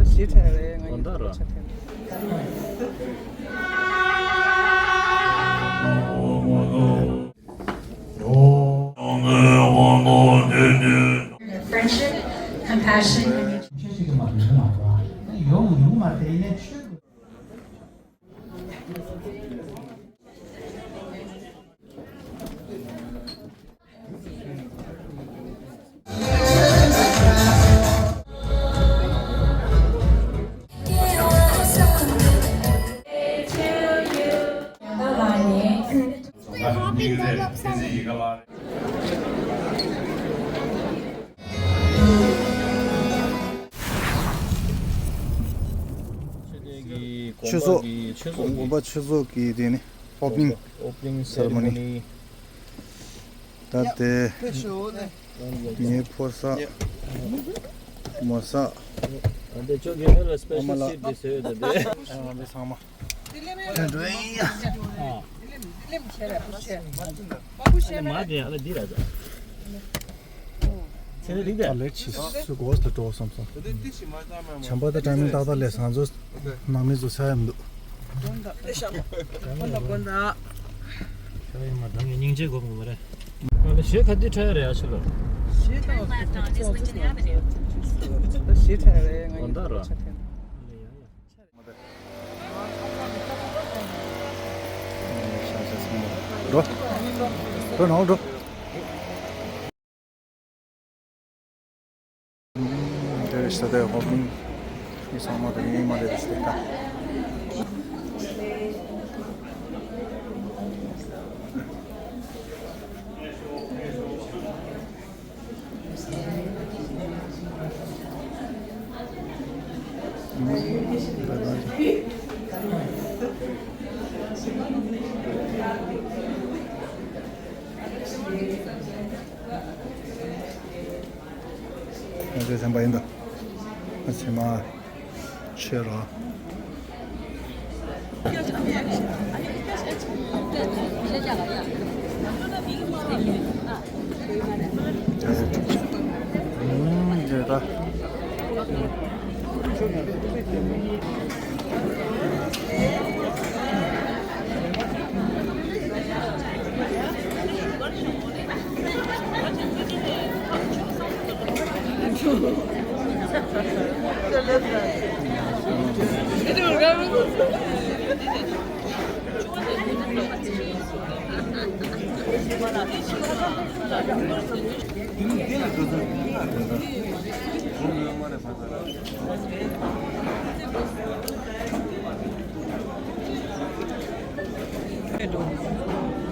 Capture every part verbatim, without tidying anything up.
ཞེ་དྲག་རེད། ང་ཡིན་ད་ར། Friendship, compassion, and ཆོས་ཚོགས། ཆོས་ཚོགས་ཀྱི། དགོན་པ་ཆོས་ཚོགས་ཀྱི་དེ་ནི་ཨོ་པ་ནིང་། ཨོ་པ་ནིང་སེ་རི་མོ་ནི། ད་དེ་ངའི་ཕོ་གསར། མོ་གསར། འདི་ཅོ་གི་ནི་ལ་སི་པེ་ཤལ་སི་ཊི་འདི་བཟོས་ཡོད་དེ། ཨ་འདི་ཚང་མ། དེ་འགྲོ་ཡིན་ཡ། མ་དེ་ཨ་ལ་འདི་ར་ད། ཚེ་རིང་དེ། ཨ་ལེ་ཆི་སུ་གོ་སྟེ་འགྲོ་བསམ་སོང་། བྱམས་པ་དང་ཊའི་མིང་ཏག་ཏག་ལས་སང་ཚོ་ནང་མི་ཚོ་ས་ཡ་མི་འདུག་དགོན་དག་དགོན་དག་ས་ཡ་མ་དང་ངའི་སྙིང་རྗེ་སྒོམ་དགོས་མ་རེད། ཨ་ལེ་གཞས་ག་དུས་འཁྲབ་ཡ་རེད་ཨ་ཆུ་ལོ། གཞས་དང་ཚོགས་ཚོགས་ཚོགས་གཞས་འཁྲབ་ཡ་རེད། ང་དགོན་དག་ར། ཆ་ཐེན། འགྲོ། འགྲོ་ནང་འགྲོ། འདིར་ས་དེ་ཧོབ་ནི་མི་ཚང་མ་དང་ཡིན་མ་རེད་ཟེར་ད། ང་ཚོའི་སེམས་པ་ཡིན་ད། ང་ཚོས་མ་ཆེ་རོ།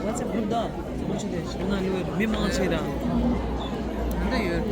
WhatsApp group དང་མང་ཆེ་དེ་ཞིག་ན་ཡོད་མི་མང་ཆེ་དང་ད་ཡོད།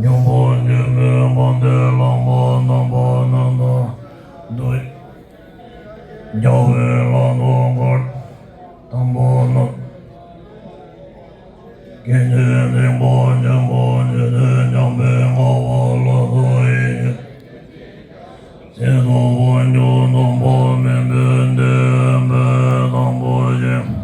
སྙོམས་པར་འཇུག་པའི་དཔལ་ལྡན་བླ་མ་རྣམ་པ་རྣམས་དང་། རྒྱལ་བའི་ལྷ་དང་འཁོར་དང་པོ་རྣམས། སྐད་ཅིག་གླིང་པ་ཆེན་པོ་ཆེ་ཆེ་འཇམ་པའི་ངང་པ་ལ་སོགས་ཡེ་ཤེས་ཀྱི་ཚིག་རྡོ་རྗེ་རྣམ་པར་སྨིན་པའི་བདེན་པའི་དང་པོ་ཆེ།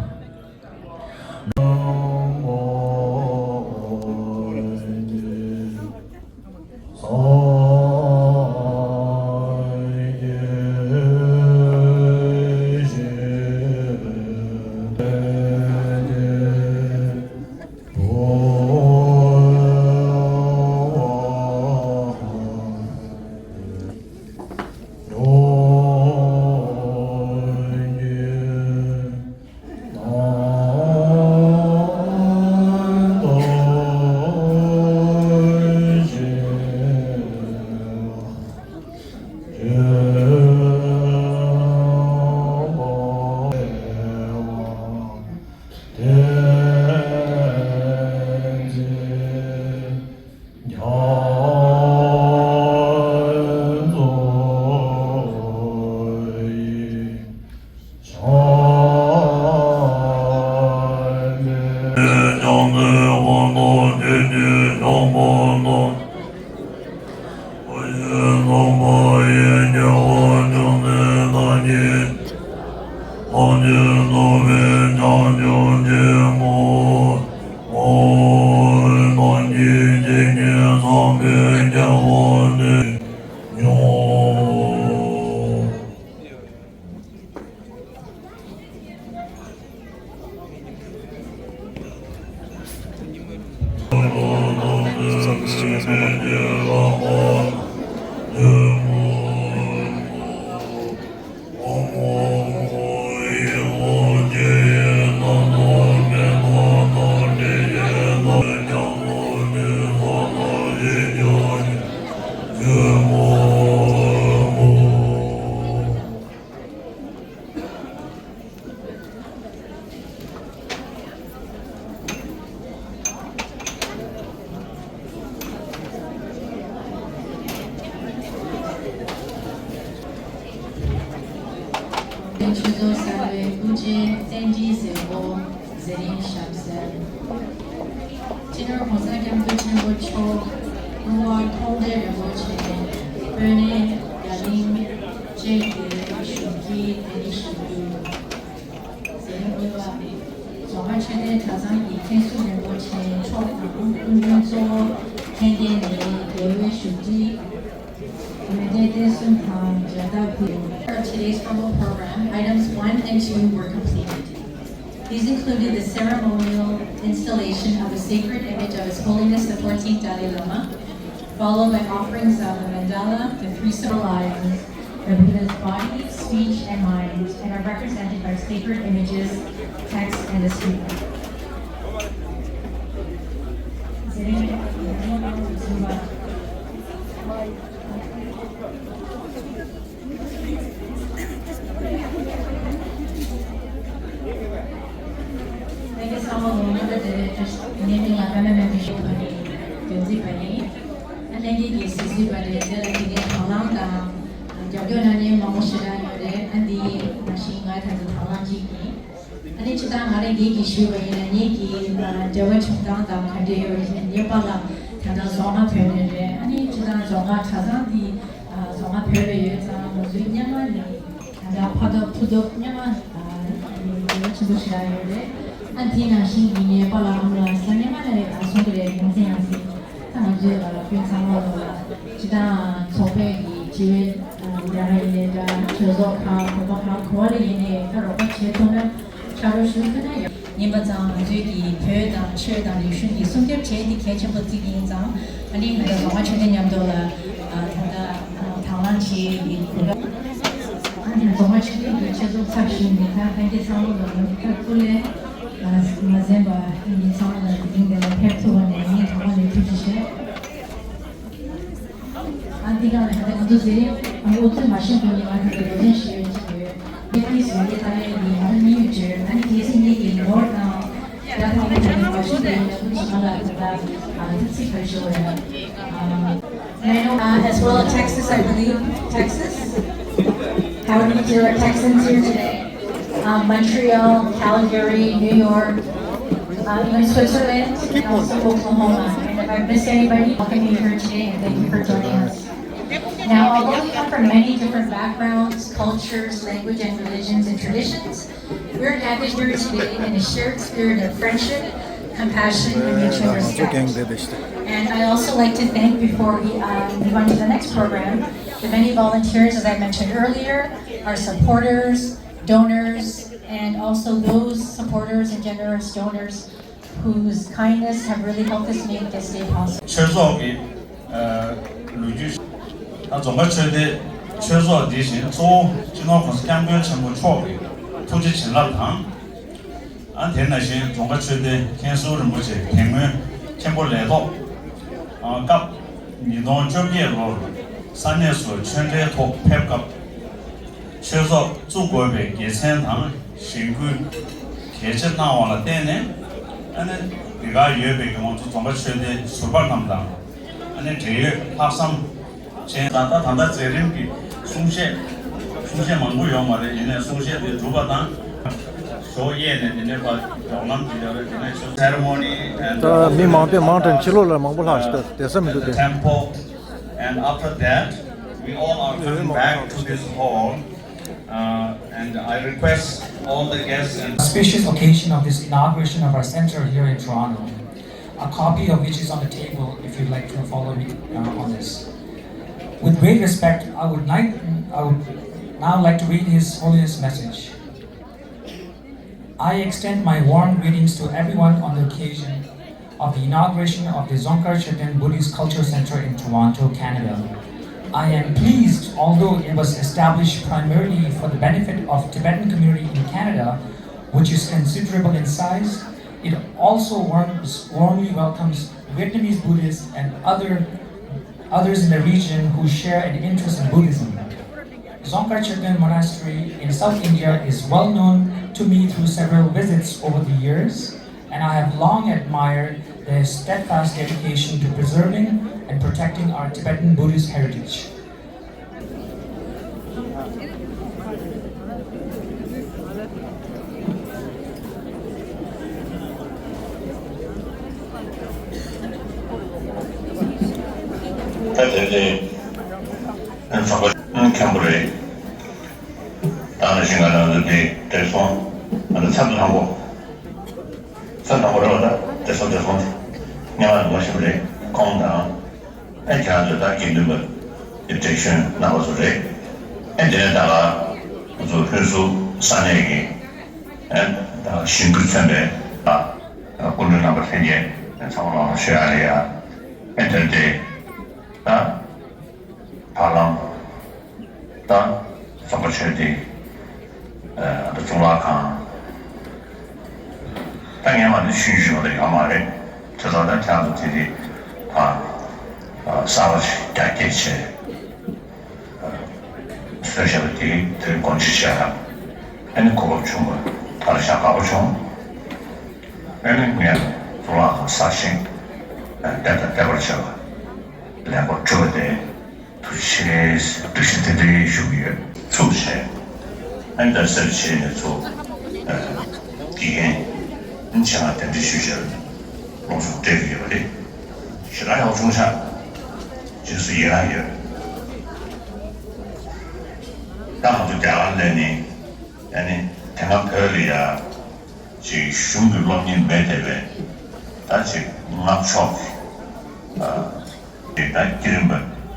ཆོས་རྫོང་གསར་པའི་དབུ་ཆེན་བསྟན་འཛིན་ཟེར་པོ་ཟེར་རིང་ཞབས་སེར། སྤྱི་ནོར་༸གོང་ས་༸སྐྱབས་མགོན་ཆེན་པོ་མཆོག་སྐུ་ངོ་མཐོང་གྲོལ་རིན་པོ་ཆེ་དཔོན་གནས་རྒྱ་གླིང་བཅས་ཀྱི་བཞུགས་ཁྲི་དེ་ནི་ཞུ་རྒྱུ། ཟེར་དགོས་པ། རྫོང་དཔོན་ཆོས་ལྡན་གྲྭ་ཚང་གི་མཁན་ཟུར་རིན་པོ་ཆེ་མཆོག་དང་སྐུ་མགྲོན་གཙོ་བོ་མཁན་ལྡན་ནས་རྒྱལ་བའི་བཞུགས་ཁྲི། མི་སྡེ་གཏེར་གསུམ་དང་མཇལ་དར་ཕུལ། Of today's formal program, items one and two were completed. These included the ceremonial installation of the sacred image of His Holiness the fourteenth Dalai Lama, followed by offerings of the mandala, the three symbolizes the Buddha's body, speech, and mind, and are represented by sacred images, text, and the speaker. Thank you so much. ཨ་ལྷན་རྒྱས་ཀྱི་གཟིགས་ཚུལ་པ་རེད། དེ་ལ་དེ་གའི་དང་བླངས་དང་རྒྱབ་སྐྱོར་གནང་མཁན་མང་པོ་ཞེ་དྲག་ཡོད་རེད། ཨ་འདི་ནང་བཞིན་ང་ད་ལྟ་དང་བླངས་གཅིག་ཡིན། ཨ་ནི་སྤྱིར་བཏང་ང་རང་ངེད་ཀྱིས་ཞུས་པ་ཡིན་ན་ངེད་ཀྱི་འབྲེལ་བ་བྱུང་སྟངས་དང་ག་འདྲ་ཡོད་རེད། ངེད་པ་ལ་ད་ལྟ་རྫོང་ཁ་བོད་ནས་རེད། ཨ་ནི་སྤྱིར་བཏང་རྫོང་ཁ་གྲྭ་ཚང་འདི་ ཚང་མ་བོད་ལ་ཡོད་ཙང་ང་ཚོའི་སྔོན་མ་ནས་ད་ལྟ་ཕ་ཐོབ་ཐུ་ཐོབ་སྔོན་མ་འབྲེལ་བ་ཆེན་པོ་ཞེ་དྲག་ཡོད་རེད། ཨ་དེ་ནང་བཞིན་གྱི་ངའི་པཱ་ལགས་ཨ་མ་ལགས་ས་སྔོན་མ་ནས་ཨ་སོང་གི་རེད། ཡང་སེ་ཡང་སེ་ད་ང་ཚོའི་ལ་ལ་ཕུན་ཚང་མ་ལོ་ལ་སྤྱི་བཏང་ཚོགས་པའི་གི་སྤྱི་བའི་ཡ་ར་ཡིན་ནའི་འདྲ་གྲོས་ཚོགས་ཁག་གོམ་པ་ཁག་ག་བ་ལ་ཡིན་ནའི་ད་རོགས་པ་བྱེད་ཐུབ་ན། ཕྱག་རོགས་ཞུ་ཐུབ་ན་ཡང་། ཡིན་པ་ཙང་ང་ཚོའི་གི་བོད་དང་ཆོས་དང་རིག་གཞུང་གི་སྲུང་སྐྱོབ་བྱེད་ཡས་དེ་གལ་ཆེན་པོ་བརྩི་གི་ཡིན་ཙང་། ཨ་ནི་ང་ཚོ་རྫོང་ཁ་ཆོས་སྡེ་མཉམ་དུ་ལ་ཨ་ད་ལྟ་ཨ་དང་བླངས་བྱེད་ཡས་ཀྱི་གོ་སྐབས། ཨ་ནི་རྫོང་ཁ་ཆོས་སྡེ་གི་ཆེད་འཛོམས་ཚབ་ཞུས་ནས་ད་ལྷན་རྒྱས་ཚང་མ་ལ་ལམ་ཁ་ཐུགས་ལས་མ་མ་གསན་པ་ཡིན་ཚང་མ་ལ་དེ་རིང་འདི་ལ་ཕེབས་ཐུབ་པ་ནས་སྙིང་ཐག་པ་ནས་ཐུགས་རྗེ་ཆེ། ཨ་འདི་ག་ལ་ད་ང་ཚོ་ཟེར་ཨ་ཨོ་ཚོད་མ་ཤེས་དོན་ནི་ང་ཚོ་ལོ་ཆེན་ཞེས་ཡོད་ཅིག་ཡོད། ཨེ་ཕི་ཟེར་ཡོད་ད་ཡོད་ནི་ང་ཚོ་གཉིས་ཡོད་ཅེས་ཨ་ནི་དེ་སྲིད་ངེད་ཀྱི་ལོར་དང་ད་ཐང་པོ་དེ་ནི་མ་ཤེས་དེ་ཡིན་ན་ཀུན་ཞིག་ང་ལ་ད་ད་ཨ་ཐུགས་ཚིག་ག་ཞུ་བ་ཡ། Uh, as well Texas, I believe. Texas? How many of you are Texans here today? Um, Montreal, Calgary, New York, uh, even Switzerland, and also Oklahoma. And if I missed anybody, welcome you here today and thank you for joining us. Now, although we come from many different backgrounds, cultures, language, and religions and traditions, we're gathered here today in a shared spirit of friendship, compassion, and mutual respect. And I also like to thank, before we uh, move on to the next program, the many volunteers, as I mentioned earlier, our supporters, donors, and also those supporters and generous donors whose kindness have really helped us make this day possible. ཆོས་ཚོགས་ཀྱི་ལོ་རྒྱུས། ད་རྫོང་དཀར་ཆོས་སྡེ་ཆོས་ཚོགས་འདི་བཞིན་གཙོ་བོ་སྤྱི་ནོར་༸གོང་ས་༸སྐྱབས་མགོན་ཆེན་པོ་མཆོག་གི་ཐུགས་རྗེ་བྱིན་རླབས་དང་། ཨ་དེ་ནང་བཞིན་རྫོང་དཀར་ཆོས་སྡེ་མཁན་ཟུར་རིན་པོ་ཆེ་དེ་སྔོན་མཁན་པོ་ལས་ཐོག་ཨ་སྐབས་ཉིས་སྟོང་བཅོ་བརྒྱད་ལོར་ས་གནས་སུ་ཆོས་འབྲེལ་ཐོག་ཕེབས་སྐབས། ཆོས་ཚོགས་བཙུགས་དགོས་པའི་དགེ་མཚན་དང་གཞེན་སྐུལ་གལ་ཆེ་གནང་བ་ལ་བརྟེན་ནས། ཨ་ནི་འདི་གར་ཡོད་པའི་ང་ཚོ་རྫོང་དཀར་ཆོས་སྡེའི་ཟུར་པ་རྣམས་དང་། ཨ་ནི་འབྲེལ་ཡོད་ལྷག་བསམ་ཅན་དང་། ད་ད་ལྟ་མཛད་རིམ་གྱི་གསུང་བཤད་གསུང་བཤད་མང་པོ་ཡོད་མ་རེད། ཡིན་ནའི་གསུང་བཤད་དེ་གྲུབ་པ་དང་། ཞོགས་གཡས་ནས་དེ་ནས་ཕར་མགྱོགས་ལམ་གྱི་ལས་རོགས་དེ་ནས་ཆོས་ceremony and ད་མི་མང་པོས་མང་དྲགས་ཕྱི་ལོགས་ལ་མང་པོ་ལྷག་ཞིག་ད་བསྡད་ས་མི་འདུག་སྟེ། Temple, and after that, we all are coming back to this hall. Uh, and I request all the guests and auspicious occasion of this inauguration of our center here in Toronto, a copy of which is on the table if you'd like to follow me uh, on this. With great respect, I would, like, I would now like to read His Holiness' message. I extend my warm greetings to everyone on the occasion of the inauguration of the Dzongkhar Choeden Buddhist Culture Center in Toronto, Canada. I am pleased, although it was established primarily for the benefit of Tibetan community in Canada, which is considerable in size, it also warms, warmly welcomes Vietnamese Buddhists and other, others in the region who share an interest in Buddhism. Dzongkhar Choeden Monastery in South India is well known to me through several visits over the years, and I have long admired their steadfast dedication to preserving and protecting our Tibetan Buddhist heritage. ད་དེ་ནི་ཚོགས་པ་མཁན་པོ་རེད། ད་ནང་བཞིན་ང་རང་ཚོ་འདི་བགྲེས་སོང་ང་ཚོ་ཚབ་ཏུ་ལྷག་པོ། ཚབ་ལྷག་པོ་རེད་བ། ད་བགྲེས་སོང་བགྲེས་སོང་དེ་སྔོན་མ་ནང་བཞིན་རེད། ཁོང་དང་ཨེ་ཁྱེད་རང་ཚོ་ད་དགེ་འདུན་པ་དེ་བགྲེས་གཞོན་རྣམ་པ་ཚོ་རེད། ཨེ་དེ་ནས་ད་ག་ང་ཚོ་ཕུན་ཚོགས་ས་གནས་ཀྱི་ཨེ་ད་གཞེན་སྐུལ་མཚོན་པའི་ད་སྐུ་མགྲོན་རྣམ་པ་ལྷན་རྒྱས་ཚང་མ་ལ་ཞུ་ཡ་རེད་ཡ། ཨེ་དེ་དེ་ད། བར་ལམ། ད། རྫོང་དཀར་ཆོས་སྡེ། ཨ་ད་གཙུག་ལག་ཁང་། ད་སྔོན་མ་ནས་ཞུས་ཞུས་པ་ད་ཡོད་མ་རེད། དེ་ཚོ་ད་ཁྱེད་ཚོ་དེ་དེ་ཕར་གསར་པ་ཞིག་རྒྱ་སྐྱེད་བྱས། བཟོས་བཞག་པ་དེ་དེ་སྒོ་འབྱེད་བྱས། ཨ་ནི་གོ་སྐབས་བྱུང་བ་ད་ལ་ཤ་དགའ་པོ་བྱུང་། ཨ་ནི་ངས་གཙུག་ལག་ཁང་གསར་བཞེངས་བསྟན་དང་བདེ་བར་བྱ་བ་ལེགས་པར་གྲུབ་པ་དེ། ཐུགས་རྗེ་ཆེ། བཀྲ་ཤིས་བདེ་ལེགས་ཞུ་གི་ཡོད། ཚུགས་བྱས། ཨ་ནི་ད་སེར་བྱེས་ནས་ཚུར་དགེ་རྒན་ཆེད་མངགས་གདན་འདྲེན་ཞུས་བྱས་ལོངས་སུ་སྤྲད་ཀྱི་ཡོད་པ་རེད། ཞེ་དྲག་ཡག་པོ་བྱུང་ཤག་རྗེས་སུ་ཡི་རང་ཡོད། ད་ང་ཚོ་རྒྱ་གར་ལ་ནི་ཨ་ནི་དེ་སྔ་བོད་ལ་ཡ་ཅིག་གཞུང་གི་སློབ་གཉེར་མེད་བསྡད་པའི་ད་ཅིག་སྔགས་ཕྱོགས་ཀྱི་ཨ་དེ་ད་བསྐྱེད་རིམ་པ་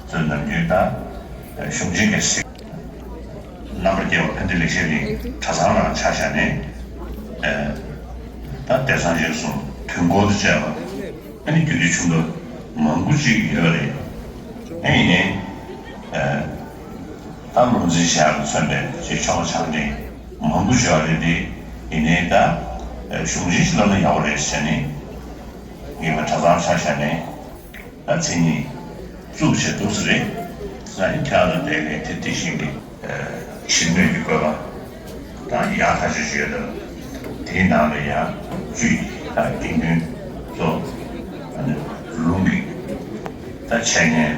ཚོ་ནམ་རྒྱུན་ད་གཞུང་ཆེན་གྱི་སྲིད། རྣམ་པར་རྒྱལ་བ་ཕན་བདེ་ལེགས་བཤད་གླིང་གྲྭ་ཚང་རང་ཆ་བཞག་ནས་ད་སྡེ་ཚན་གཞིར་བཟུང་དུས་འཁོར་དང་བཅས་པ་ཨ་ནི་རྒྱུད་སྡེ་ཆུང་ཀུ་མང་པོ་ཅིག་ཡོད་རེད། ཨ་ཡིན་ནའི་ད་ལུང་འཛིན་ཞལ་ལ་མཚོན་པའི་ཅིག་ཆོ་ག་ཕྱག་འདྲེན་མང་པོ་ཡོད་རེད་དེ། ཡིན་ནའི་ད་གཞུང་ཆེན་ཞིག་བསླབ་ན་ཡག་པོ་རེད་ཟེར་ནས་ངེས་པ་གྲྭ་ཚང་ཆ་བཞག་ནས། ད་མཚན་ཉིད་བཙུགས་བྱས་འདུག་ས་རེད། ས་ཡིན་ཁྱེད་རང་དང་ལྡན་ནས་དེ་དེ་བཞིན་གྱི་ཞིབ་མོས་ཀྱི་དགོས་པ་དང་ཡག་ཐག་ཆོད་ཡོད་དམ། དེའི་ནང་ལ་ཡང་བཅུད་དང་དགེ་འདུན་ཚོ་ལུང་གི་ད་འཆད་ཉན་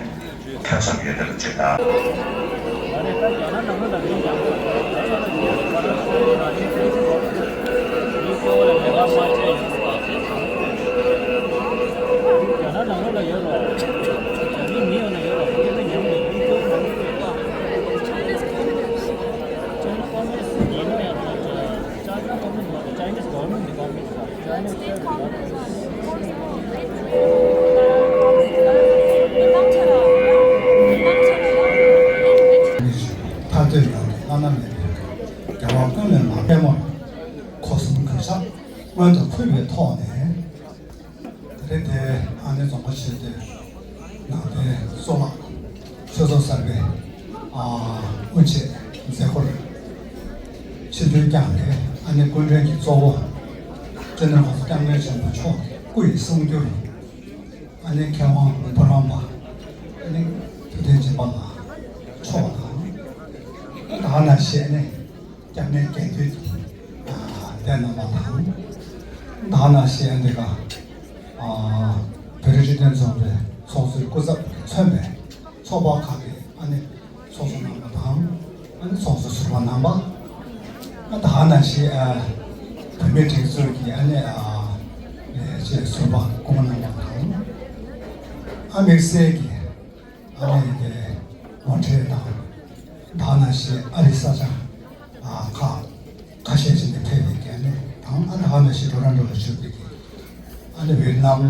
ཐག་ཚབ་ཡོད་དམ་ཅེས་དང་། ཐར་འདོད་ཡོངས་ཀྱི་བླ་ན་མེད་པའི་རྒྱལ་བ་ཀུན་ལས་ལྷག་པའི་སྟོན་མོར་གོ་གསུམ་གུས་ཞབས་སྔོན་དུ་ཕུལ་བའི་ཐོག་ནས། དེ་རིང་འདིར་ཨ་ནེ་རྫོང་དཔོན་ཆེ་བསྟན་ནང་བསྟན་གཙུག་ལག་ཆོས་ཚོགས་གསར་པའི་ཨ་དབུ་འབྱེད་མཛད་སྒོར་ཆིབས་བསྒྱུར་བསྐྱངས་པའི་ཨ་ནེ་སྐུ་མགྲོན་གྱི་གཙོ་བོ་སྤྱི་ནོར་༸གོང་ས་༸སྐྱབས་མགོན་ཆེན་པོ་མཆོག་གི་སྐུ་ཡི་གསུང་སྒྱུར། ཨ་ནེ་མཁས་དབང་བུ་རམ་པ་ཨ་ནེ་ཐུབ་བསྟན་སྦྱིན་པ་ལགས་མཆོག་དང་། ད་ག་ནང་བཞིན་ཨ་ནེ་སྐྱབས་གནས་དགེ་འདུན་ཨ་སྡེ་རྣམ་པ་དང་། ད་ག་ནང་བཞིན་ཨ་ནེ་ག་ཨ་བོད་རིགས་སྤྱི་མཐུན་ཚོགས་པའི་ཚོགས་གཙོའི་སྐུ་ཚབ་མཚོན་པའི་ཚོགས་པ་ཁག་གི་ཨ་ནེ་ཚོགས་གཙོ་རྣམ་པ་དང་། ཨ་ནེ་ཚོགས་གཙོ་ཟུར་པ་རྣམ་པ། ཨ་ད་ག་ནང་བཞིན་ཨ་བོད་མིའི་སྒྲིག་འཛུགས་ཀྱི་ཨ་ནེ་ཨ་ལས་བྱེད་ཟུར་པ་སྐུ་ངོ་རྣམ་པ་དང་། ཨ་དམིགས་བསལ་གྱི་ཨ་ནེ་གི་ངོ་སྤྲོད་དང་། ད་ག་ནང་བཞིན་ཨ་རིའི་ས་ཆ་ཨ་ཁག་ཁ་ཤས་ཅིག་ནས་ཕེབས་པའི་རྒན་ལགས་དང་། ཨ་ད་ག་ནང་བཞིན་ཊོ་རོན་ཊོ་ལ་བཞུགས་པའི་གི་ཨ་ནེ་ཝེ་ཏི་ནམ་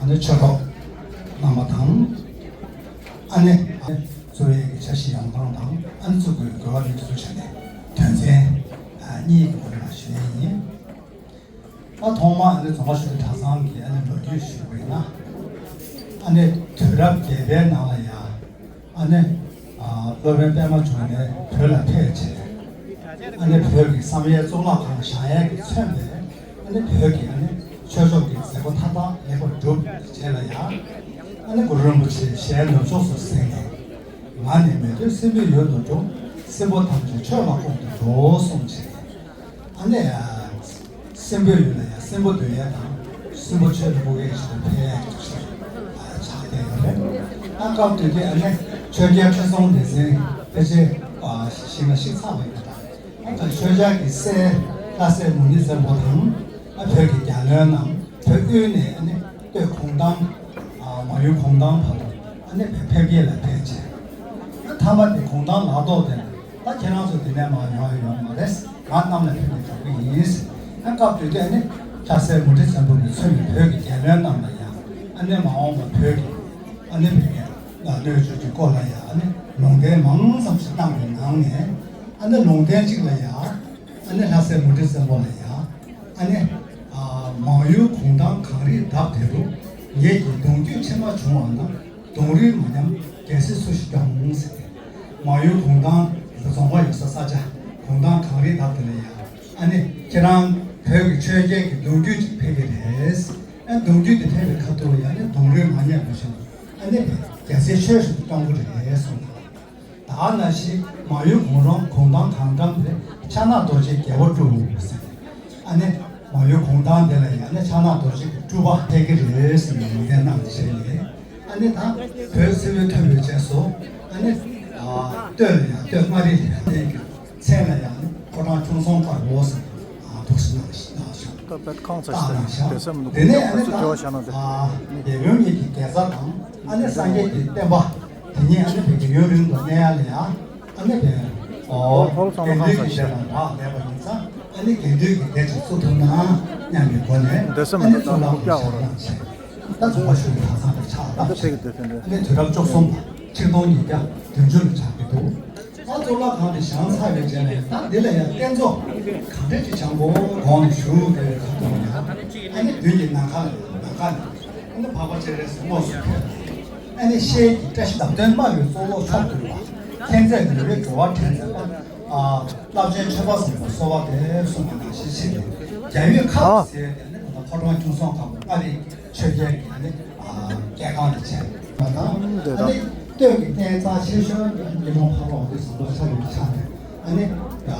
ཨ་ནེ་ཆོས་གྲོགས་རྣམ་པ་དང་། ཨ་ནེ་ཨ་ནེ་གཙོ་བོའི་གི་འཆར་གཞི་ཡོང་སྟངས་དང་། ཨ་ནེ་གཙོ་བོའི་དགོས་པ་ནི་གཙོ་བྱས་ནས་དོན་ཚན་ཨ་གཉིས་ཀྱི་སྐོར་ལ་ཞུ་ཡས་ཡིན། ཨ་ཐོག་མར་ཨ་ནེ་རྫོང་དཔོན་ཆེ་བསྟན་གྲྭ་ཚང་གི་ཨ་ནེ་ལོ་རྒྱུས་ཞུ་བ་ཡིན་ན། ཨ་ནེ་དུས་རབས་བརྒྱད་པའི་ནང་ལ་ཡ་ཨ་ནེ་ཨ་སློབ་དཔོན་པད་མ་འབྱུང་གནས་བོད་ལ་ཕེབས་བྱས། ཨ་ནེ་བོད་ཀྱི་བསམ་ཡས་གཙུག་ལག་ཁང་བཞེངས་ཡས་ཀྱིས་མཚོན་པའི་ཨ་ནེ་བོད་ཀྱི་ཨ་ནེ་ཆོས་ཕྱོགས་ཀྱི་མཛད་སྒོ་མཐའ་དག་ལེགས་པར་གྲུབ་རྗེས་ལ་ཡ། ཨ་ནེ་གུ་རུ་རིན་པོ་ཆེ་ཞལ་ནུབ་ཕྱོགས་སུ་གཟིགས་ནས། ང་ནི་མི་སྡོད་སྲིན་པོའི་ཡུལ་དུ་འགྲོ། སྲིན་པོ་ཐམས་ཅད་ཆོས་ལ་སྤོང་དུ་འགྲོ་གསུངས་བྱས། ཨ་ནེ་ཨ་སྲིན་པོའི་ཡུལ་ལ་ཡང་སྲིན་པོ་འདུལ་ཡས་དང་སྲིན་པོ་ཆོས་ལ་འབུལ་ཡས་ཆེད་དུ་ཕེབས་ཡས་ཀྱི་ཆེད་དུ་ཨ་ཆགས་བསྡད་ཡོད་རེད། ཨ་སྐབས་དེ་དུས་ཨ་ནེ་ཆོས་རྒྱལ་ཁྲི་སྲོང་ལྡེ་བཙན་ཕལ་ཆེར་ཨ་ཞིང་ལ་གཤེགས་ཚར་བ་ཡིན་པ་དང་། ཨ་ད་ཆོས་རྒྱལ་གྱི་སྲས་ལྷ་སྲས་མུ་ནེ་བཙན་པོ་དང་། ཨ་བོད་ཀྱི་རྒྱལ་བློན་རྣམས་བོད་དབུས་ནས་ཨ་ནི་སྟོད་གུང་ཐང་། ཨ་མང་ཡུལ་གུང་ཐང་བར་དུ་ཨ་ནི་བོད་ཕེབས་སྐྱེལ་ལ་ཕེབས་བྱས། ཨ་མཐའ་མ་དེ་གུང་ཐང་ལག་ཐོག་དེ་ལ་ད་ཁྱེད་རང་ཚོ་འདི་ནས་མར་ཡོང་ཡ་ཡོད་མ་རེད། ང་གནམ་ལ་ཕེབས་ནས་འགྲོ་གི་ཡིན། ཨ་སྐབས་དེ་དུས་ཨ་ནི་ལྷ་སྲས་མུ་ནེ་བཙན་པོ་གིས་མཚོན་ནས་བོད་ཀྱི་རྒྱལ་བློན་རྣམས་ལ་ཡང་ཨ་ནི་མ་འོངས་པ་བོད་ཀྱི་ཨ་ནི་བོད་ཀྱི་བློ་བཅོས་ཀྱི་སྐོར་ལ་ཡང་ཨ་ནི་ལུང་བསྟན་མང་ཙམ་ཞིག་བཏང་བའི་ནང་ནས། ཨ་ནི་ལུང་བསྟན་གཅིག་ལ་ཡ། ཨ་ནི་ལྷ་སྲས་མུ་ནེ་བཙན་པོ་ལ་ཡ། ཨ་ནི་ཨ་མང་ཡུལ་གུང་ཐང་གངས་རིའི་འདབས་དེ་རུ། ངེད་ཀྱི་གདུང་རྒྱུད་ཕྱི་མ་བྱུང་བ་ན། གདུང་རུས་མ་ཉམས་རྒྱལ་སྲིད་སུ་ཞིག་སྐྱོང་ཟེར་ཏེ། མང་ཡུལ་གུང་ཐང་རྫོང་ཁ་ཡོད་ས་ས་ཆ་གུང་ཐང་གངས་རིའི་འདབས་དེ་ལ་ཡ། ཨ་ནི་ཁྱེད་རང་བོད་ཀྱི་ཆོས་རྒྱལ་གྱི་གདུང་རྒྱུད་ཅིག་ཕེབས་ཀྱི་རེད། ཨ་གདུང་རྒྱུད་དེ་ཕེབས་པའི་ཁ་ཐུག་ལ་ཡ་ནི་གདུང་རུས་མ་ཉམས་པ་བཞིན། ཨ་ནི་རྒྱལ་སྲིད་ཆོས་བཞིན་དུ་སྐྱོང་གི་རེད་གསུངས། ད་ག་ནང་བཞིན་མང་ཡུལ་གུང་རོང་གུང་ཐང་གངས་འགྲམ་དེ་ཕྱག་ན་རྡོ་རྗེའི་རྒྱལ་པོ་སྤྲུལ་ཟེར། ཨ་ནི་མང་ཡུལ་གུང་ཐང་དེ་ལ་ཡང་ནི་ཕྱག་ན་རྡོ་རྗེ་གི་སྤྲུལ་པ་ཕེབས་ཀྱི་རེད་ཟེར་ནས་ལུང་བསྟན་གནང་བྱས་ནས། ཨ་ནི་ད་བོད་སིལ་བུའི་མཐོན་པོའི་རྗེས་སུ་ཨ་ནི་སྟོད་ལ་ཡང་སྟོད་མངའ་རིས་ལྷ་ལྡན་གྱི་མཚན་ལ་ཡང་ནི་ཕོ་བྲང་ཁྱུང་སྲོང་དཀར་པོ་ཟེར་ནས་འདུག་སེ་གནང་བཞག་གནང་བཞག་བཏགས་གནང་བཞག་དེ་ནས་ཨ་ནི་ད་རྒྱལ་བོན་གཉིས་ཀྱི་རྒྱལ་ཚབ་དང་ཨ་ནི་སངས་རྒྱས་ཀྱི་བསྟན་པ་དེ་ཉིད་ཨ་ནི་བོད་ཀྱི་ཡུན་རིང་དུ་གནས་ཡ་ལ་ཡང་ཨ་ནི་བོད་ ཨོ། ཧོལ་ཚང་མ་ཁང་ས་ཤེས། དགེ་འདུན་གྱི་སྡེ་དང་བག་ལས་པ་ཡིན་ཙང་ཨ་ནི་དགེ་འདུན་གྱི་སྡེ་ཅིག་བཙུགས་ཐུབ་ན་སྙམ་པའི་སྒོ་ནས། འདི་སེམས་ཨ་ནི་ལ་གཙུག་ལག་གི་ཞལ་གདམས་བྱས། ད་རྫོང་པ་ཞུ་བའི་ལྷ་ཚང་དུ་ཕྱག་བཏབ་བྱས། ཨ་ནི་དུས་རབས་བཅུ་གསུམ་པ་ཆིག་སྟོང་ཉིས་བརྒྱ་བདུན་ཅུ་ལ་ཆགས་ཀྱི་འདུག་ཨ། གཙུག་ལག་ཁང་དུ་བཞེངས་ཚར་བའི་རྗེས་ནས་ད་འདི་ལ་ཡང་རྟེན་གཙོ་ག་འདྲ་ཅིག་བྱང་པོ་གོང་ནས་ཞུ་དགོས་པའི་ཁ་ཐུག་ལ་ཡང་ཨ་ནི་མདུན་གྱི་ནམ་མཁའ་ལ་ནམ་མཁའ་ནས་ཨ་ནི་འཕགས་པ་སྤྱན་རས་གཟིགས་དངོས་སུ་ཕེབས། ཨ་ནི་ཤེལ་གྱི་བཀྲ་ཤིས་འདབ་སྟོན་པ་ཡི་གཙོ་བོ་མཆོག་གྱུར་པ། མཁྱེན་བརྩེ་ནུས་པའི་འགྲོ་བ་འདྲེན་མཛད་པ། ཨ། རླབས་ཆེན་ཆོས་པ་ཟེར་བ་གསོལ་བ་འདེབས་གསུངས་པ་ནང་བཞིན་བྱས་ཏེ། རྒྱ་ཡུལ་ཁ་ལ་ཟེར་ཏེ་ནི་ད་ལྟ་ཕོ་བྲང་ཁྱུང་སྲོང་ཁ་པོ་མངའ་རིས་ཆོས་རྒྱལ་གྱི་ཨ་ནི་ཨ་རྒྱལ་ཁང་དུ་བྱས་པ་དང་། ཨ་ནི་སྟོད་ཀྱི་རྟེན་རྩ་ཆེ་ཤོས་ཀྱི་སྐྱིད་གྲོང་འཕགས་པ་དབང་འདུས་བཟང་པོ་ཆགས་པའི་ཆ་ནས། ཨ་ནི་ཨ་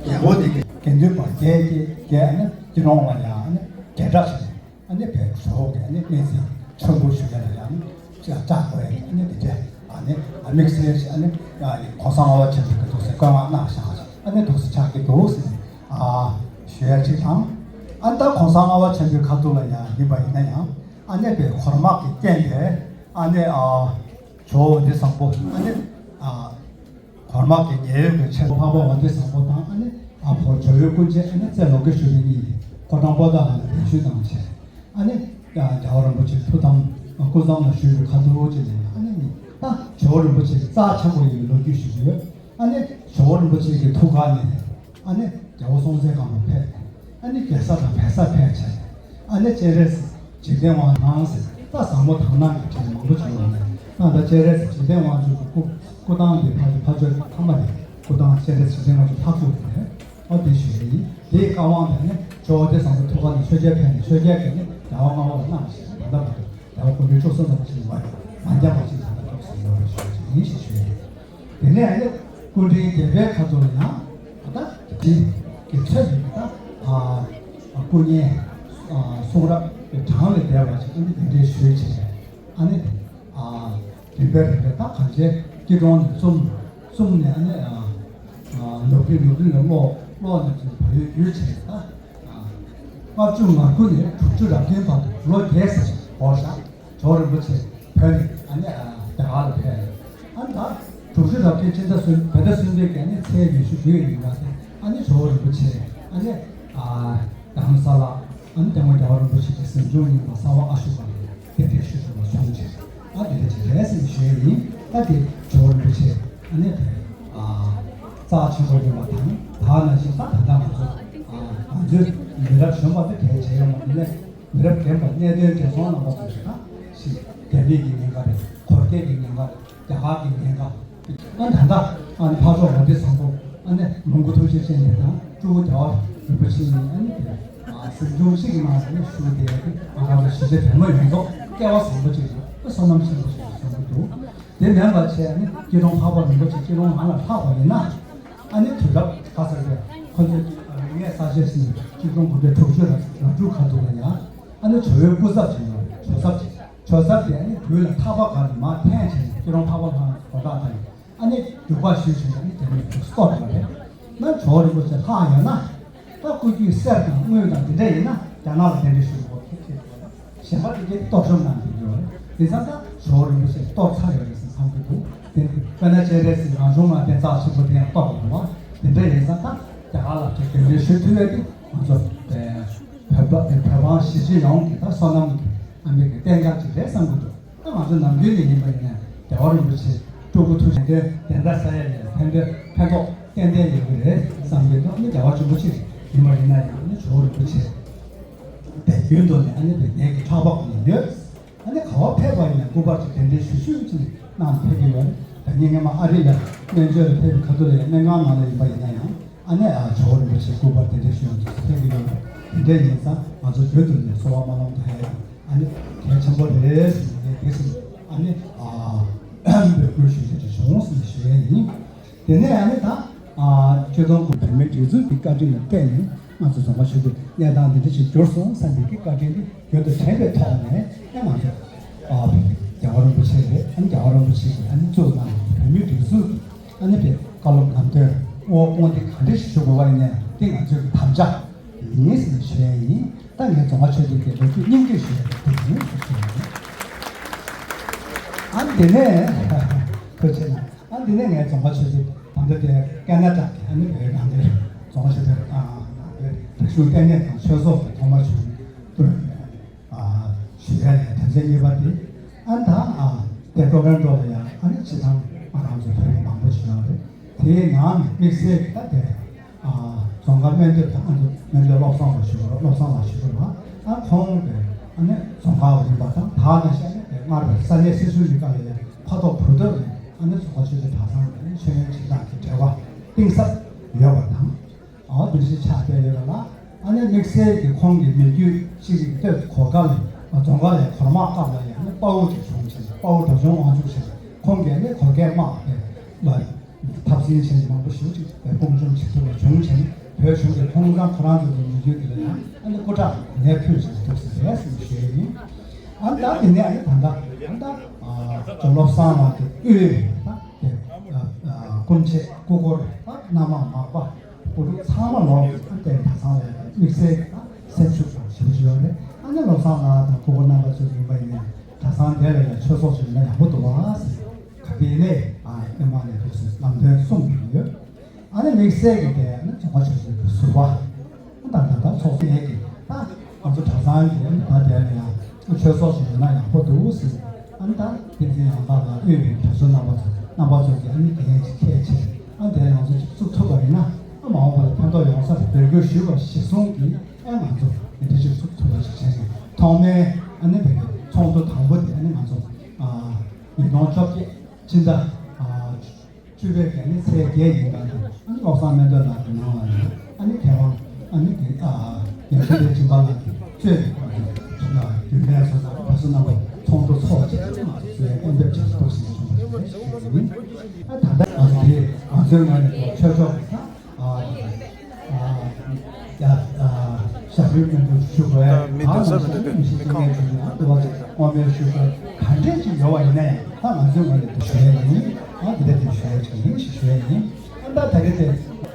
རྒྱལ་པོ་དེ་གི་དགེ་འདུན་པ་བརྒྱད་ཀྱི་བརྒྱད་ཨ་ནི་སྐྱིད་གྲོང་ལ་ཡང་ཨ་ནི་རྒྱལ་གྲབས་བྱས། ཨ་ནི་བོད་ཀྱི་ཇོ་བོ་གི་ཨ་ནི་གནས་ཚུལ་མཆོད་འབུལ་ཞུ་ཡ་ལ་ཡང་ཅིག་སྐྲག་དགོས་ཡ་ཨ་ནི་དེ་འདྲས། ཨ་ནི་ཨ་དམིགས་བསལ་ཞིག་ཨ་ནི་ཨ་ནི་གོང་ས་ལྔ་པ་ཆེན་པོའི་སྐུ་ཐོག་སེ་བཀོད་མངགས་གནང་བཞག་ཨ་ནི་འདུག་སེ་ཆགས་ཀྱི་འདུག་ཟེར་ནས་ཨ་ཞུ་ཡ་ཅིག་དང་། ཨ་ནི་ད་གོང་ས་ལྔ་པ་ཆེན་པོའི་ཁ་ཐུག་ལ་ཡང་ཡིན་པ་ཡིན་ན་ཡང་ཨ་ནི་བོད་གོར་དམག་གི་རྐྱེན་པས་ཨ་ནི་ཨ་ཇོ་བོ་འདི་བཟང་པོ་ཨ་ནི་ཨ། གོར་དམག་གི་ཉེན་གཡོལ་གྱི་ཆེད་དུ་འཕགས་པ་དབང་འདུས་བཟང་པོ་དང་ཨ་ནི་ཨ་ཕོ་ཇོ་བོའི་སྐུ་མཆེད་ཨ་ནི་རྩེ་ལོ་ཀེ་ཤྭ་རི་གཉིས་ཀྱིས་ཕོ་བྲང་པོ་ཏཱ་ལ་ལ་གདན་ཞུ་གནང་བྱས། ཨ་ནི་ཡང་རྒྱལ་བ་རིན་པོ་ཆེ་ཐུགས་དམ་སྐུ་མཚམས་ལ་བཞུགས་པའི་ཁ་ཐུག་ཅིག་ནས་ཨ་ནི་ད་ཇོ་བོ་རིན་པོ་ཆེ་གི་རྩ་ཆེན་པོ་ཡིན་པའི་ལོ་རྒྱུས་ཞིག་ཡོད། ཨ་ནི་ཇོ་བོ་རིན་པོ་ཆེ་གི་ཐུགས་ཀ་ནས། ཨ་ནི་རྒྱལ་པོ་སྲོང་བཙན་སྒམ་པོ་ཕེབས། ཨ་ནི་རྒྱལ་ས་དང་བལ་ས་ཕེབས་བྱས། ཨ་ནི་སྤྱན་རས་གཟིགས་འཇིག་རྟེན་དབང་གནང་ཟེར་ད་ཟབ་མོ་དག་སྣང་གི་གྲས་མང་པོ་བྱུང་བ་ནས་ད་ལྟ་སྤྱན་རས་གཟིགས་འཇིག་རྟེན་དབང་ཕྱུག་གི་སྐུ་སྐུ་ཐང་འདི་ཕ་ཕ་ཆོས་ཐ་མ་རེད། སྐུ་ཐང་སྤྱན་རས་གཟིགས་འཇིག་རྟེན་དབང་ཕྱུག་ལྷ་སྐུ་རེད། ཨ་དེ་ཞུ་ཡི་ཡིན། དེའི་བཀའ་དབང་དང་ནི་ཇོ་བོ་རྗེ་བཟང་པོ་ཐུགས་ཀ་ནས་ཆོས་རྒྱལ་ཕེབས་ནས་ཆོས་རྒྱལ་གྱིས་ནི་རྒྱལ་བ་ལྔ་པ་ལ་གནང་ཞེས་ད་ལྟ་བར་དུ་རྒྱལ་བ་སྐུ་ཕྲེང་བཅུ་གསུམ་པ་ཞིག་ཡིན་པ་རེད། མ་འགྱངས་པ་ཞིག་ད་ལྟ་ཐུགས་སུ་ཡོད་པའི་ཞུ་ཡི་ཡིན་ཞེས་ཞུ་ཡི་རེད། དེ་ནས་ཨ་ནི་སྐུ་ཕྲེང་བརྒྱད་པའི་ཁ་ཐུག་ལ་ཡང་ད་ལྟ་དེ་གི་ཚོད་ཀྱི་ད་ཨ་སྐུ་བརྙན་ཨ་གསུང་རབ་ཀྱི་གྲངས་ལས་འདས་པ་ཞིག་ཨ་ནི་དེ་འདྲའི་ཞུས་བྱས། ཨ་ནི་ཨ་རིམ་པས་རིམ་པས་ད་གངས་ཅན་སྐྱིད་གྲོང་ནས་གསུམ་གསུམ་ནས་ཨ་ནི་ཨ་ནུབ་རི་ནུབ་རི་ལ་གློག་གློག་ནས་ཀྱི་བལ་ཡུལ་བརྒྱུད་བྱས་ད་ཨ་ལྔ་བཅུ་ང་དགུ་ནས་དྲུག་ཅུ་རབ་བརྟན་བར་དུ་ལོ་བརྒྱད་ཙམ་ཞིག་འགོར་བཞག་ཇོ་བོ་རིན་པོ་ཆེ་བོད་ནས་ཨ་ནི་ཨ་རྒྱ་གར་ལ་ཕེབས། ཨ་ནི་ད་དྲུག་ཅུ་རབ་བརྟན་སྤྱི་ཟླ་གསུམ་བོད་ཟླ་གསུམ་པའི་གི་ཨ་ནི་ཚེས་ཉི་ཤུ་དགུ་ཡི་ཉིན་ཀ་དེ་ཨ་ནི་ཇོ་བོ་རིན་པོ་ཆེ་ཨ་ནི་ཨ་རྡ་རམ་ས་ལ་ཨ་ནི་སྐྱབས་མགོན་རྒྱལ་བ་རིན་པོ་ཆེ་གི་གཟིམ་ཆུང་རྙིང་པ་གསར་པ་ཨ་ཤོ་ཀ་ལ་གདན་འདྲེན་ཞུ་ཐུབ་པ་བྱུང་བྱས། ཨ་དེ་འདྲ་ཅིག་རེད་ཟེར་ནས་ཞུ་ཡས་ཡིན། ད་དེ་ཇོ་བོ་རིན་པོ་ཆེ་ཨ་ནི་དེ་ཨ་རྩ་ཆེན་པོ་ཡིན་པ་དང་ད་ནང་བཞིན་ད་ད་ལྟ་ང་ཚོ་ཨ་ང་ཚོའི་མི་རབས་གཞོན་པ་དེ་གལ་ཆེ་ཡོད་མ་རེད། མི་རབས་རྒན་པ་གནད་དོན་འདྲ་སོང་ན་མ་གཏོགས་ད་ཞིག་རྒྱ་མི་གི་ཉེན་ཁ་རེད། གོར་སྐད་ཀྱི་ཉེན་ཁ་རེད། རྒྱ་གར་གྱི་ཉེན་ཁ་རེད། ཨ་ད་ལྟ་ཨ་ནི་འཕགས་མཆོག་དབང་འདུས་བཟང་པོ་ཨ་ནི་ལོངས་སྐུ་ཐུགས་རྗེ་ཅན་ནས་དང་སྤྲུལ་སྐུ་རྒྱལ་བ་རིན་པོ་ཆེ་ནས་ཨ་ནི་དེ་ཨ་གཟིམ་ཆུང་གཅིག་གི་ནང་དུ་ནི་བཞུགས་བསྡད་དེ་ང་རང་ཚོ་གཞིས་བྱེས་བོད་མི་ཡོངས་རྫོགས་སྐལ་བ་བཟང་པོ་གཅིག་རེད། ཨ་བསོད་ནམས་ཆེན་པོ་ཞིག་བཟང་པོ་འདུག་དེ་མིན་པ་བྱས་ཨ་ནི་སྐྱིད་གྲོང་འཕགས་པ་རིན་པོ་ཆེ་སྐྱིད་གྲོང་ནང་ལ་ལྷག་པ་ཡིན་ན། ཨ་ནི་དུས་རབས་ཁ་གསར་པའི་ཁོ་ཚོའི་རིག་གནས་གསར་བརྗེ་ཟིན་ཆིག་སྟོང་དགུ་བརྒྱ་དྲུག་ཅུ་རབ་རབ་དྲུག་ཁ་ཐུག་ལ་ཡང་ཨ་ནི་ཇོ་བོའི་སྐུ་ཚབ་ཅིག་ཡོད་རེད། ཇོ་ཚབ་ཅིག་ཇོ་ཚབ་དེ་ཨ་ནི་དགུན་ལ་ཐག་པ་སྒང་ནས་མར་འཐེན་བྱས་ནས་སྐྱིད་གྲོང་འཕགས་པ་ལྷ་ཁང་སྒོ་འགྲམ་དང་ཨ་ནི་རྒྱུག་པ་ཞུས་བྱས་ནས་ཨ་ནི་དེ་ནས་གཏོར་བ་རེད། ན་ཇོ་བོ་རིན་པོ་ཆེ་ལྷག་ཡོད་ན། ད་སྐུ་རྒྱུད་གསེར་དང་དངུལ་དང་དེ་འདྲ་ཡིན་ན་རྒྱ་ནག་ལ་གདན་འདྲེན་ཞུ་དགོས་ཁེལ་ཁེལ་འགྲོ་རེད། གཞན་པ་དེ་གའི་གཏོར་བཅོམ་གནང་གི་ཡོད་རེད། དེ་ཙང་ད་ཇོ་བོ་རིན་པོ་ཆེ་གཏོར་ཚར་ཡོད་རེད་ཟེར་བསམ་གྱི་འདུག་དེ་དཔེར་ན་སྤྱན་རས་གཟིགས་རང་བྱུང་ངང་བསྟན་རྩ་ཆེན་པོ་དེ་ཡང་གཏོར་དགོས་པ། དེ་འདྲ་ཡིན་ཙང་ད་རྒྱ་གར་ལ་གདན་འདྲེན་ཞུ་ཐུབ་ཡོད་དེ་ང་ཚོ་བོད་པ་བོད་འབངས་གཞིས་བྱེས་ཡོངས་ཀྱི་ད་བསོད་ནམས་ཀྱི་ཨ་མི་གི་གཏན་འཇགས་ཅིག་རེད་བསམ་གྱི་འདུག་ད་ང་ཚོ་ནམ་རྒྱུན་ནས་ཡིན་པ་ཡིན་ན་རྒྱལ་བ་རིན་པོ་ཆེ་སྤྲུལ་སྐུ་ཐུགས་རྗེ་ཆེན་པོའི་གདན་ས་ས་ཡ་ལས་ཕན་ཕན་ཕན་ཐོགས་ཏན་ཏན་ཡོད་ཀྱི་རེད་བསམ་གྱི་འདུག་ཨ་ནི་རྒྱལ་བ་རིན་པོ་ཆེ་ཡིན་པ་ཡིན་ན་ཡང་ཨ་ནི་ཇོ་བོ་རིན་པོ་ཆེ་དཔལ་རྒྱུན་དུ་ནས་ཨ་ནི་དཔལ་ལྡན་གྱི་ཕྲག་པ་གོང་ལ་ཡོད། ཨ་ནི་ག་བ་ཕེབས་པ་ཡིན་ན་སྐུ་པར་གྱི་གདན་འདྲེན་ཞུ་ཞུ་ཅིག་གནང་ཕེབས་ཀྱི་ཡོད། ད་ཉིན་སྔ་མ་ཨ་རི་ལ་སྨན་བཅོས་ལ་ཕེབས་པའི་ཁ་ཐུག་ལ་ཡང་སྨན་ཁང་ནང་ལ་ཡིན་པ་ཡིན་ན་ཡང་། ཨ་ནི་ཨ་ཇོ་བོ་རིན་པོ་ཆེ་སྐུ་པར་གདན་འདྲེན་ཞུ་ཡང་དུ་ཕེབས་ཀྱི་ཡོད་རེད། དེ་འདྲ་ཡིན་ཙང་ང་ཚོ་རྒྱུན་དུ་ནས་གསོལ་བ་སྨོན་ལམ་དང་ཡང་ཨ་ནི་གལ་ཆེན་པོ་རེད་ཟེར་ནས་དེ་ཟེར་ཨ་ནི་ཨ་འབོད་སྐུལ་ཞུ་རྒྱུ་དེ་བྱུང་ཟེར་ནས་ཞུ་ཡ་ཡིན། དེ་ནས་ཨ་ནི་ད་ཨ་ཆོས་དོན་སྐོར་བོད་མིའི་སྒྲིག་འཛུགས་ཀྱི་བཀའ་དྲིན་ལ་བརྟེན་ནས་ང་ཚོ་རྫོང་ཁ་ཆོས་རྒྱུགས་གནས་སྟངས་འདི་འདྲ་ཞིག་གྱུར་སོང་བསམ་པའི་གི་བཀའ་དྲིན་དེ་རྒྱུན་དུ་དྲན་པའི་ཐོག་ནས་ཨ་ང་ཚོ་ཨ་རྒྱལ་བ་རིན་པོ་ཆེ་རེད། ཨ་ནི་རྒྱལ་བ་རིན་པོ་ཆེ་གིས་ཨ་ནི་བཙུགས་གནང་བའི་བོད་མིའི་སྒྲིག་འཛུགས་ཀྱི་ཨ་ནི་པའི་བཀའ་སློབ་ལམ་སྟོན་དབུ་འོག་དཔུང་སྡེ་ག་འདྲ་ཞིག་ཞུ་དགོས་པ་ཡིན་ནའི་དེ་ང་ཚོའི་གི་དམ་བཅའ་ཡིན་ཟེར་ནས་ཞུ་ཡ་ཡིན། ད་ངས་རྫོང་ཁ་ཆོས་རྒྱུགས་ཀྱི་ལོ་རྒྱུས་སྙིང་བསྡུས་ཞུ་ཡ་དེ་ཡིན་ཟེར་ཞུ་ཡ་ཡིན། ཨ་འདི་ནས་ཐུགས་རྗེ་ཆེ་གནང་། ཨ་འདི་ནས་ངས་རྫོང་ཁ་ཆོས་རྒྱུགས་དང་ དེ་ཀ་ན་ཌ་གི་ཨ་ནི་བོད་ནང་པའི་རྫོང་ཆེ་དེར་རིག་གཞུང་ལྟེ་གནས་དང་ཆོས་ཚོགས་ཀྱི་ཐོག་མ་བྱུང་བསྡུར་ཞུ་ཡ་ལས་དོན་ཚན་གཉིས་པ་དེ། ཨ་ད་ཨ་དེ་ཊོ་རོན་ཊོ་ལ་ཡང་ཨ་ནི་སྤྱི་བཏང་ང་རང་ཚོ་བོད་རིགས་མང་པོ་ཞིག་ཡོད་རེད། དེའི་ནང་ནས་དམིགས་བསལ་གྱི་ད་དེ་ཨ་རྫོང་དཀར་སྨན་སྟོད་དང་ཨ་ནི་སྨན་སྟོད་བློ་བཟང་ལགས་ཞུ་རོགས། བློ་བཟང་ལགས་ཞུ་རོགས་ལ་ཨ་ཁོང་གི་ཨ་ནི་རྫོང་དཀར་བ་ཡིན་པ་དང་། ད་ནང་བཞིན་ཨ་ནི་དེ་སྔར་བས་ས་གནས་སྲིད་གཞུང་གི་སྐབས་ལ་ཡང་ཕ་ཐོག་བུ་ཐོག་ནས་ཨ་ནི་རྫོང་དཀར་ཆོས་རྗེ་གྲྭ་ཚང་གི་ཨ་ནི་མཆོད་ཡོན་སྤྱི་དང་གི་འབྲེལ་བ་གཏིང་ཟབ་ཡོད་པ་དང་། ཨ་འདུ་ཤེས་ཆགས་བསྡད་ཡོད་པ་ལ། ཨ་ནི་དམིགས་བསལ་གྱི་ཁོང་གི་མི་རྒྱུད་ཅིག་གི་སྟོད་གོར་དཀར་ལ་རྫོང་དཀར་ལ་གོར་དམག་སྐབས་ལ་ཡང་ནི་དཔའ་བོ་ཅིག་བྱུང་བྱས། དཔའ་བོ་གྲྭ་ཆུང་དབང་ཕྱུག་ཞེས་ཁོང་གིས་ནི་གོར་ཁའི་དམག་ལ་འཐབ་འཛིང་བྱས་ནས་མང་པོ་ཞེ་པོ་ཅིག་དཔུང་འཇོམས་བྱེད་ཐུབ་པ་བྱུང་བྱས་ནས། བོད་གཞུང་གིས་ཁོང་རང་ཁོ་རང་ཚོ་གི་མི་རྒྱུད་འདི་ལ་ཡང་ཨ་ནི་སྐུ་དྲག་ནས་ཕུལ་བྱས་ཐུབ་ཟིན་རེད་ཟེར་ཞུ་ཡས་ཡིན། ཨ་ནི་ད་དེ་ནས་ཨ་ནི་ད་ལྟ་ཨ་ནི་ད་ཨ་ཇོ་བློ་བཟང་ལགས་ཀྱི་དབུས་ད་དེ་ཨ་ཨ་སྐུ་མཆེད་སྐུ་འཁོར་ད་རྣམ་མང་མག་པ་སྐུ་དྲུང་ཚང་མ་ལོག་གི་ཨ་ནི་གྲྭ་ཚང་ལ་ཡང་དམིགས་བསལ་གྱི་ད་སེམས་ཤུགས་དང་ཞེ་པོ་ཅིག་ཡོད་རེད། ཨ་ནི་བློ་བཟང་ལགས་དང་སྐུ་འཁོར་རྣམ་པ་ཚོ་ཡིན་པ་ཡིན་ན་གྲྭ་ཚང་དེ་ལ་ཡང་ཆོས་ཚོགས་ཤིག་ཡིན་ན་ཡག་པོ་འདུག་ཨ་ཟེར། ག་དེ་ནས་ཨ་ཨེ་མ་ནས་འདུག་ཟེར་ལམ་སྟོན་གསུངས་ཡོད། ཨ་ནི་དམིགས་བསལ་གྱི་དེ་ཨ་ནི་རྫོང་དཀར་ཆོས་རྗེ་གི་ཟུར་པ་ཨ་ད་ད་ད་ཚོགས་གཙོ་ཡས་ཀྱི་ད་ང་ཚོ་གྲྭ་ཚང་གི་ཨ་ནི་ད་དེ་ལ་ཡང་ཆོས་ཚོགས་ཤིག་ཡོད་ན་ཡག་པོ་འདུག་ཟེར། ཨ་ནི་ད་བསྟན་འཛིན་ཡང་དག་ལ་དབུས་པའི་གྲྭ་ཟུར་རྣམ་པ་ཚོ་རྣམ་པ་ཚོ་གིས་ཨ་ནི་གལ་ཆེ་གལ་ཆེ་ཨ་ནི་དེ་ང་ཚོ་ཅིག་བཙུགས་ཐུབ་པ་ཡིན་ན་ཨ་མ་འོངས་པ་ལ་ཕན་ཐོགས་ཡོང་ས་རེད་འབོད་སྐུལ་ཞུས་པ་གཞིར་བཟུང་གིས་ཨ་ང་ཚོ་འདི་འདྲ་ཅིག་བཙུགས་ཐུབ་པ་ཞིག་བྱས་ནས། ཐོག་མའི་ཨ་ནི་བོད་ཀྱི་ཚོགས་འདུ་དང་པོ་དེ་ཨ་ནི་ང་ཚོ་ཨ་ཉིས་སྟོང་བཅོ་བརྒྱད་ཕྱི་ཟླ་ཨ་བཅུ་པའི་གི་ཨ་ནི་ཚེས་བརྒྱད་ཉིན་ཀ་ནས་ཨ་ནི་བློ་བཟང་སྨན་སྟོད་ལགས་ཀྱི་ནང་ལ་ནི་ཨ་ནི་མཁས་དབང་ཨ་ནི་དེ་ཨ་རྒན་ཆོས་སྡེ་སྦྱིན་པ་ལགས་ཀྱིས་གཙོས་པའི་ཨ་ནི་རྒྱུན་ལས་ཚོ་དང་བ་སོ་རྣམ་པ་ཚོགས་འདུ་ཚོགས་བྱས་ཏེ་ང་ཚོ་གསོལ་བའི་གཏན་འབེབས་བྱས་ཏེ་འདུག་ཟིན་བྱུང་བ་ཞིག་རེད་ཞུ་རྒྱུ་ཡིན། ཨ་ད་ལྟ་ང་ཚོ་དེ་ང་ཚོའི་ངོས་ནས་ཆོས་ཕྱོགས་ཀྱི་ས་ཨ་ཨ་ཡ་ཨ་ཞབས་བྲོའི་སྨོན་འདུན་ཞུ་དགོས། མི་འདུག་ས་མི་འདུག་མི་ཤེས་ཁྱེད་ངས་བྱུང་ན་འདུག་བ་ཅིག་དབང་མེད་ཞུ་དགོས། ག་འདྲས་ཅིག་ཡོད་པ་ཡིན་ན་ཡང་ད་ང་ཚོའི་ངོས་ནས་འདུག་ཞུ་ཡ་ཡིན། ཨ་འདི་འདྲ་དེ་ཞུ་ཡ་ཅིག་ཡིན་ཞེས་ཞུ་ཡ་ཡིན། ཨ་ད་ད་གི་དེ་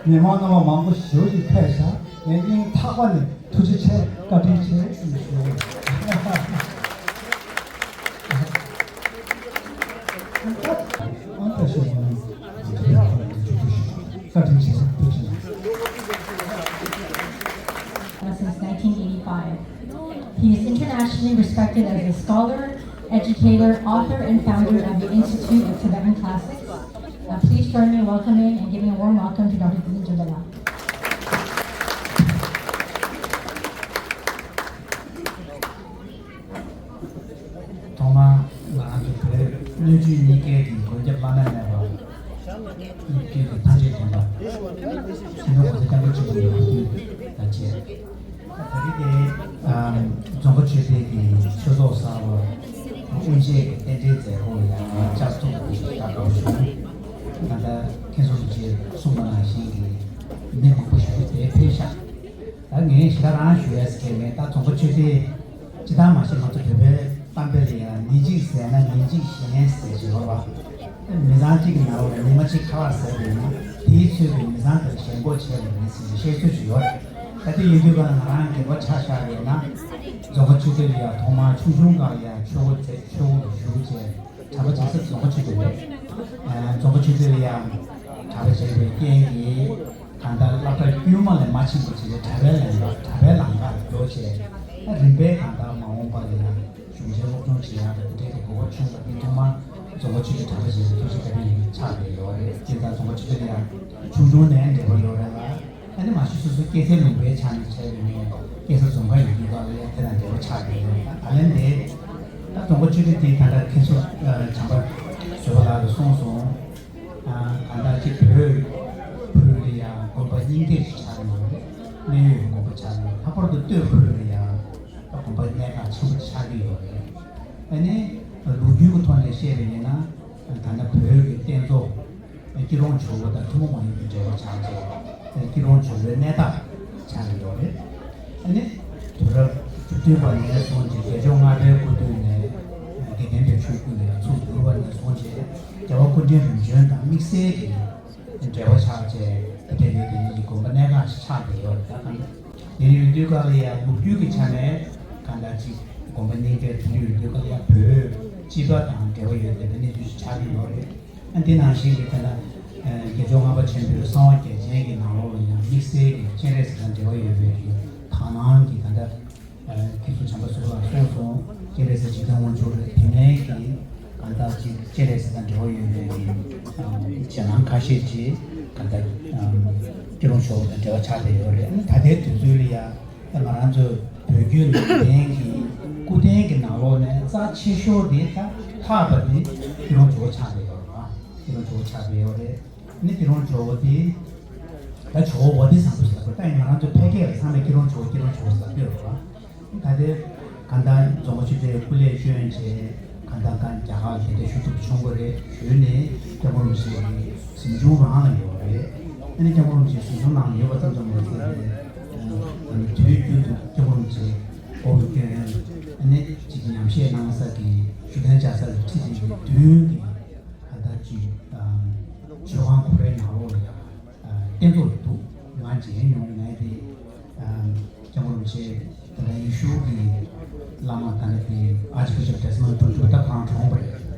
མི་མང་རྣམ་པ་མང་པོ་ཞེ་པོ་ཅིག་ཕེབས་ཤག་ངས་སྙིང་ཐག་པ་ནས་ཐུགས་རྗེ་ཆེ་བཀའ་དྲིན་ཆེ་ཞེས་ཞུ་ཡ་ཡིན། Since nineteen eighty-five. He is internationally respected as a scholar, educator, author, and founder of the Institute of Tibetan Classics. Uh, please join me in welcoming and giving a warm welcome to Doctor Tenzin Gyalpo. ཐོག་མར་ང་རང་ཚོ་བོད་སྣོད་བཅུད་གཉིས་ཀའི་གི་མགོན་སྐྱབས་བླ་ན་མེད་པ་སྐྱབས་རྗེ་ཐམས་ཅད་མཁྱེན་པ་སྤྱི་ནོར་༸གོང་ས་༸སྐྱབས་མགོན་ཆེན་པོ་མཆོག་གི་དབུ་དུས་དང་བཅས། ད་རེས་དེ་རྫོང་དཀར་ཆོས་སྡེ་གི་ཆོས་ཚོགས་གསར་པ་དབུ་འབྱེད་ཀྱི་རྟེན་འབྲེལ་མཛད་སྒོ་ཡང་བཅར་ཐུབ་པ་ཞིག་ལ་དགའ་པོ་བྱུང་། ད་ལྟ་མཁན་ཟུར་རིན་པོ་ཆེས་གསུངས་པ་ནང་བཞིན་གྱི་མི་མང་པོ་ཞིག་དེ་ཕེབས་ཤག་ད་ངས་ཞེ་དྲག་རང་ཞུ་ཡས་ཀྱི་མེད། ད་རྫོང་དཀར་ཆོས་སྡེ་སྤྱིར་བཏང་མ་གཞི་ང་ཚོ་བོད་པའི་གཏམ་དཔེ་ལ་ཡང་ནི་གཅིག་ཟས་ན་ཉིན་གཅིག་ཞན་ཟེར་གྱི་ཡོད་པ། མི་ཚང་གཅིག་གི་ནང་ལ་ཉི་མ་གཅིག་ཁ་ལག་ཟས་པ་ཡིན་ན་དེའི་ཚོད་ཀྱི་མི་ཚང་དེར་ཞེན་ཁོག་བྱས་པ་ཡིན་ཟེར་གྱི་བཤད་ཚུལ་ཞིག་ཡོད་རེད། ད་དེ་ཡིན་དུས་ག་ལ་ང་རང་རྒན་པ་ཆགས་བཞག་ཡོད་ན། རྫོང་དཀར་ཆོས་སྡེ་ལ་ཡང་ཐོག་མར་ཆུང་ཆུང་སྒང་ལ་ཡང་ཆོས་སྒོ་མཛད། ཆོས་སྒོ་ལ་ཞུགས་བྱས། གྲྭ་པ་བྱེད་ས་རྫོང་དཀར་ཆོས་སྡེ་རེད། ཨ་རྫོང་དཀར་ཆོས་སྡེ་ལ་ཡང་གྲྭ་པ་བྱས་པའི་རྐྱེན་གྱིས་གང་ལྟར་སློབ་གྲྭ་དཀྱུས་མ་ལས་མར་ཕྱིན་པ་བྱས་ཏེ་གྲྭ་པའི་ལམ་ཁ་གྲྭ་པའི་ལམ་ཁར་འགྲོ་བྱས། ཨ་རིམ་པས་གང་ལྟར་མ་འོངས་པ་ལ་ཡང་གཞུང་ཆེན་སློབ་སྦྱོང་བྱེད་ཡག་དང་དེ་འདྲའི་གི་གོ་སྐབས་བྱུང་བ་འདི་ཐོག་མར་རྫོང་དཀར་ཆོས་སྡེ་གྲྭ་པ་བྱས་ཏེ་ཐུགས་རྗེ་བཀའ་དྲིན་ཆགས་བསྡད་ཡོད་རེད། དེ་ལྟར་རྫོང་དཀར་ཆོས་སྡེ་ལ་ཡང་ཆུང་ཆུང་ནས་འབྲེལ་བ་ཡོད་རེད་ལ། ཨ་ནི་མ་གཞི་སོ་སོ་སྐྱེས་ཚེ་ལུང་པའི་ཆ་ནས་བྱས་པ་ཡིན་ན་སྐྱེས་ས་རྫོང་ཁ་ཡིན་དུས་ག་ལ་ཡང་དེ་དང་འབྲེལ་བ་ཆགས་བསྡད་ཡོད་རེད། ད་ལན་དེ་ད་རྫོང་དཀར་ཆོས་སྡེ་དེ་ད་ལྟ་མཁན་ཟུར་བྱམས་པ་བཟོད་པ་ལགས་ཀྱིས་གསུངས་སོང་། ཨ་གང་ལྟར་ཅིག་བོད་བོད་ལ་ཡང་དགོན་པ་རྙིང་གཏེར་ཞིག་ཆགས་ཀྱི་ཡོད་རེད། གནས་ཡུལ་དགོན་པ་ཆགས་ཀྱི་ཡོད། ལྷག་པར་དུ་སྟོད་ཁུལ་ལ་ཡང་ད་དགོན་པ་གནད་འགག་ཆེན་པོ་ཆགས་ཀྱི་ཡོད་རེད། ཨ་ནི་ལོ་རྒྱུས་ཀྱི་ཐོག་ནས་བཤད་པ་ཡིན་ན་ད་ལྟ་བོད་ཀྱི་རྟེན་གཙོ་སྐྱིད་གྲོང་ཇོ་བོ་དང་ཐུན་མོང་མ་ཡིན་པའི་འབྲེལ་བ་ཆགས་བྱས། སྐྱིད་གྲོང་ཇོ་བོའི་གནས་བདག་ཆགས་ཀྱི་ཡོད་རེད། ཨ་ནི་དུས་རབས་བཅུ་བདུན་པ་ནས་བཟུང་སྟེ་རྒྱལ་མཆོག་ལྔ་པའི་སྐུ་དུས་ནས་དགེ་ལྡན་པའི་ཆོས་ཀུན་ལ་ཡང་ཚུར་བསྒྱུར་བ་ནས་བཟུང་སྟེ་རྒྱལ་བ་སྐུ་ཕྲེང་རིམ་བྱོན་དང་དམིགས་བསལ་གྱི་འབྲེལ་བ་ཆགས་བྱས། དེ་འདྲ་ཡོད་དེ་ཉིད་ཀྱི་དགོན་པ་གནད་འགག་ཞིག་ཆགས་བསྡད་ཡོད་རེད། ད་གང་དེ་ཡོད་དུས་ག་ལ་ཡང་ལོ་རྒྱུས་ཀྱི་ཆ་ནས་གང་ལྟར་ཅིག་དགོན་པ་རྙིང་གཏེར་དེ་འདྲ་ཡོད་དུས་ག་ལ་ཡང་བོད་སྤྱི་པ་དང་འབྲེལ་བ་ཡོད་བསྡད་པའི་གནས་ཚུལ་ཞིག་ཆགས་ཀྱི་ཡོད་རེད། ཨ་འདི་ནང་བཞིན་གྱི་དེ་ལ་ རྒྱལ་མཆོག་ལྔ་པ་ཆེན་པོའི་གསང་བ་རྒྱ་ཆེན་གྱི་ནང་ལོགས་ལ་ཡང་དམིགས་བསལ་གྱི་སྤྱན་རས་གཟིགས་དང་འབྲེལ་བ་ཡོད་པའི་གི་དག་སྣང་གི་ད་ལྟ་ཁྱེད་ཚོ་བྱམས་པ་བཟོད་པ་ལགས་གསུངས་སོང་། སྤྱན་རས་གཟིགས་འཇིག་རྟེན་དབང་ཕྱུག་རེད། དེ་ནས་ཀྱི་གང་ལྟར་ཅིག་སྤྱན་རས་གཟིགས་དང་འབྲེལ་བ་ཡོད་པའི་གི་རྗེས་གནང་ཁ་ཤས་ཅིག་གང་ལྟར་སྐྱིད་གྲོང་ཇོ་བོ་དང་འབྲེལ་བ་ཆགས་བསྡད་ཡོད་རེད། ཨ་ནི་ད་ལྟའི་དུས་ཚོད་ལ་ཡ། ད་ང་རང་ཚོའི་བོད་བརྒྱུད་ནང་བསྟན་གྱི་སྐུ་རྟེན་གྱི་ནང་ལོགས་ནས་རྩ་ཆེ་ཤོས་དེ་ད་ལྷག་པ་དེ་སྐྱིད་གྲོང་ཇོ་བོ་ཆགས་བསྡད་ཡོད་རེད་པ། སྐྱིད་གྲོང་ཇོ་བོ་ཆགས་བསྡད་ཡོད་རེད། ནི་སྐྱིད་གྲོང་ཇོ་བོ་དེ་ད་ཇོ་བོ་ཝ་ཏི་བཟང་པོ་ཟེར་དགོས། ད་ཡིན་ང་རང་ཚོ་ཕལ་སྐད་ལ་ཚང་མས་སྐྱིད་གྲོང་ཇོ་བོ་སྐྱིད་གྲོང་ཇོ་བོ་ཟེར་གྱི་ཡོད་རེད་པ། ད་ལྟའི་གང་ལྟར་རྫོང་དཔོན་ཆོས་སྒྲོན་སྐུ་ལས་བསྐྱོན་བྱས་གང་ལྟར་གང་རྒྱ་གར་ལ་གདན་འདྲེན་ཞུ་ཐུབ་བྱུང་བ་རེད། ཞུས་ནས་སྐྱབས་མགོན་རིན་པོ་ཆེ་གི་གཟིམ་ཆུང་རང་ལ་ཡོད་པ་རེད། ཨ་ནི་སྐྱབས་མགོན་རིན་པོ་ཆེ་གཟིམ་ཆུང་ནང་ཡོད་པ་ཙམ་ཙམ་མ་ཟད་པའི་དུས་རྒྱུན་དུ་སྐྱབས་མགོན་རིན་པོ་ཆེ་སྒོ་བསྐྱོན། ཨ་ནི་ཅིག་ཉམས་བཞེས་གནང་ས་གི་བཞུགས་གདན་འཇགས་ས་གི་ཁྲི་ཆེན་གྱི་མདུན་གྱི་གང་ལྟར་ཅིག་མཆོད་ཁང་གུ་རུའི་ནང་ལོགས་ལ་ཡང་རྟེན་གཙོ་རུ་འདུག་ང་མཇལ་མྱོང་། ངས་དེ་སྐྱབས་མགོན་རིན་པོ་ཆེ་ད་ལྟ་ཡེ་ཤུ་གི་བླ་མ་ད་ལྟ་དེ་ཨར་ཅི་བྷི་ཤོབ་ཌེ་སི་མོན་ཊུ་ཊུ་ད་ཁོ་རང་གྲོངས་པ་རེད།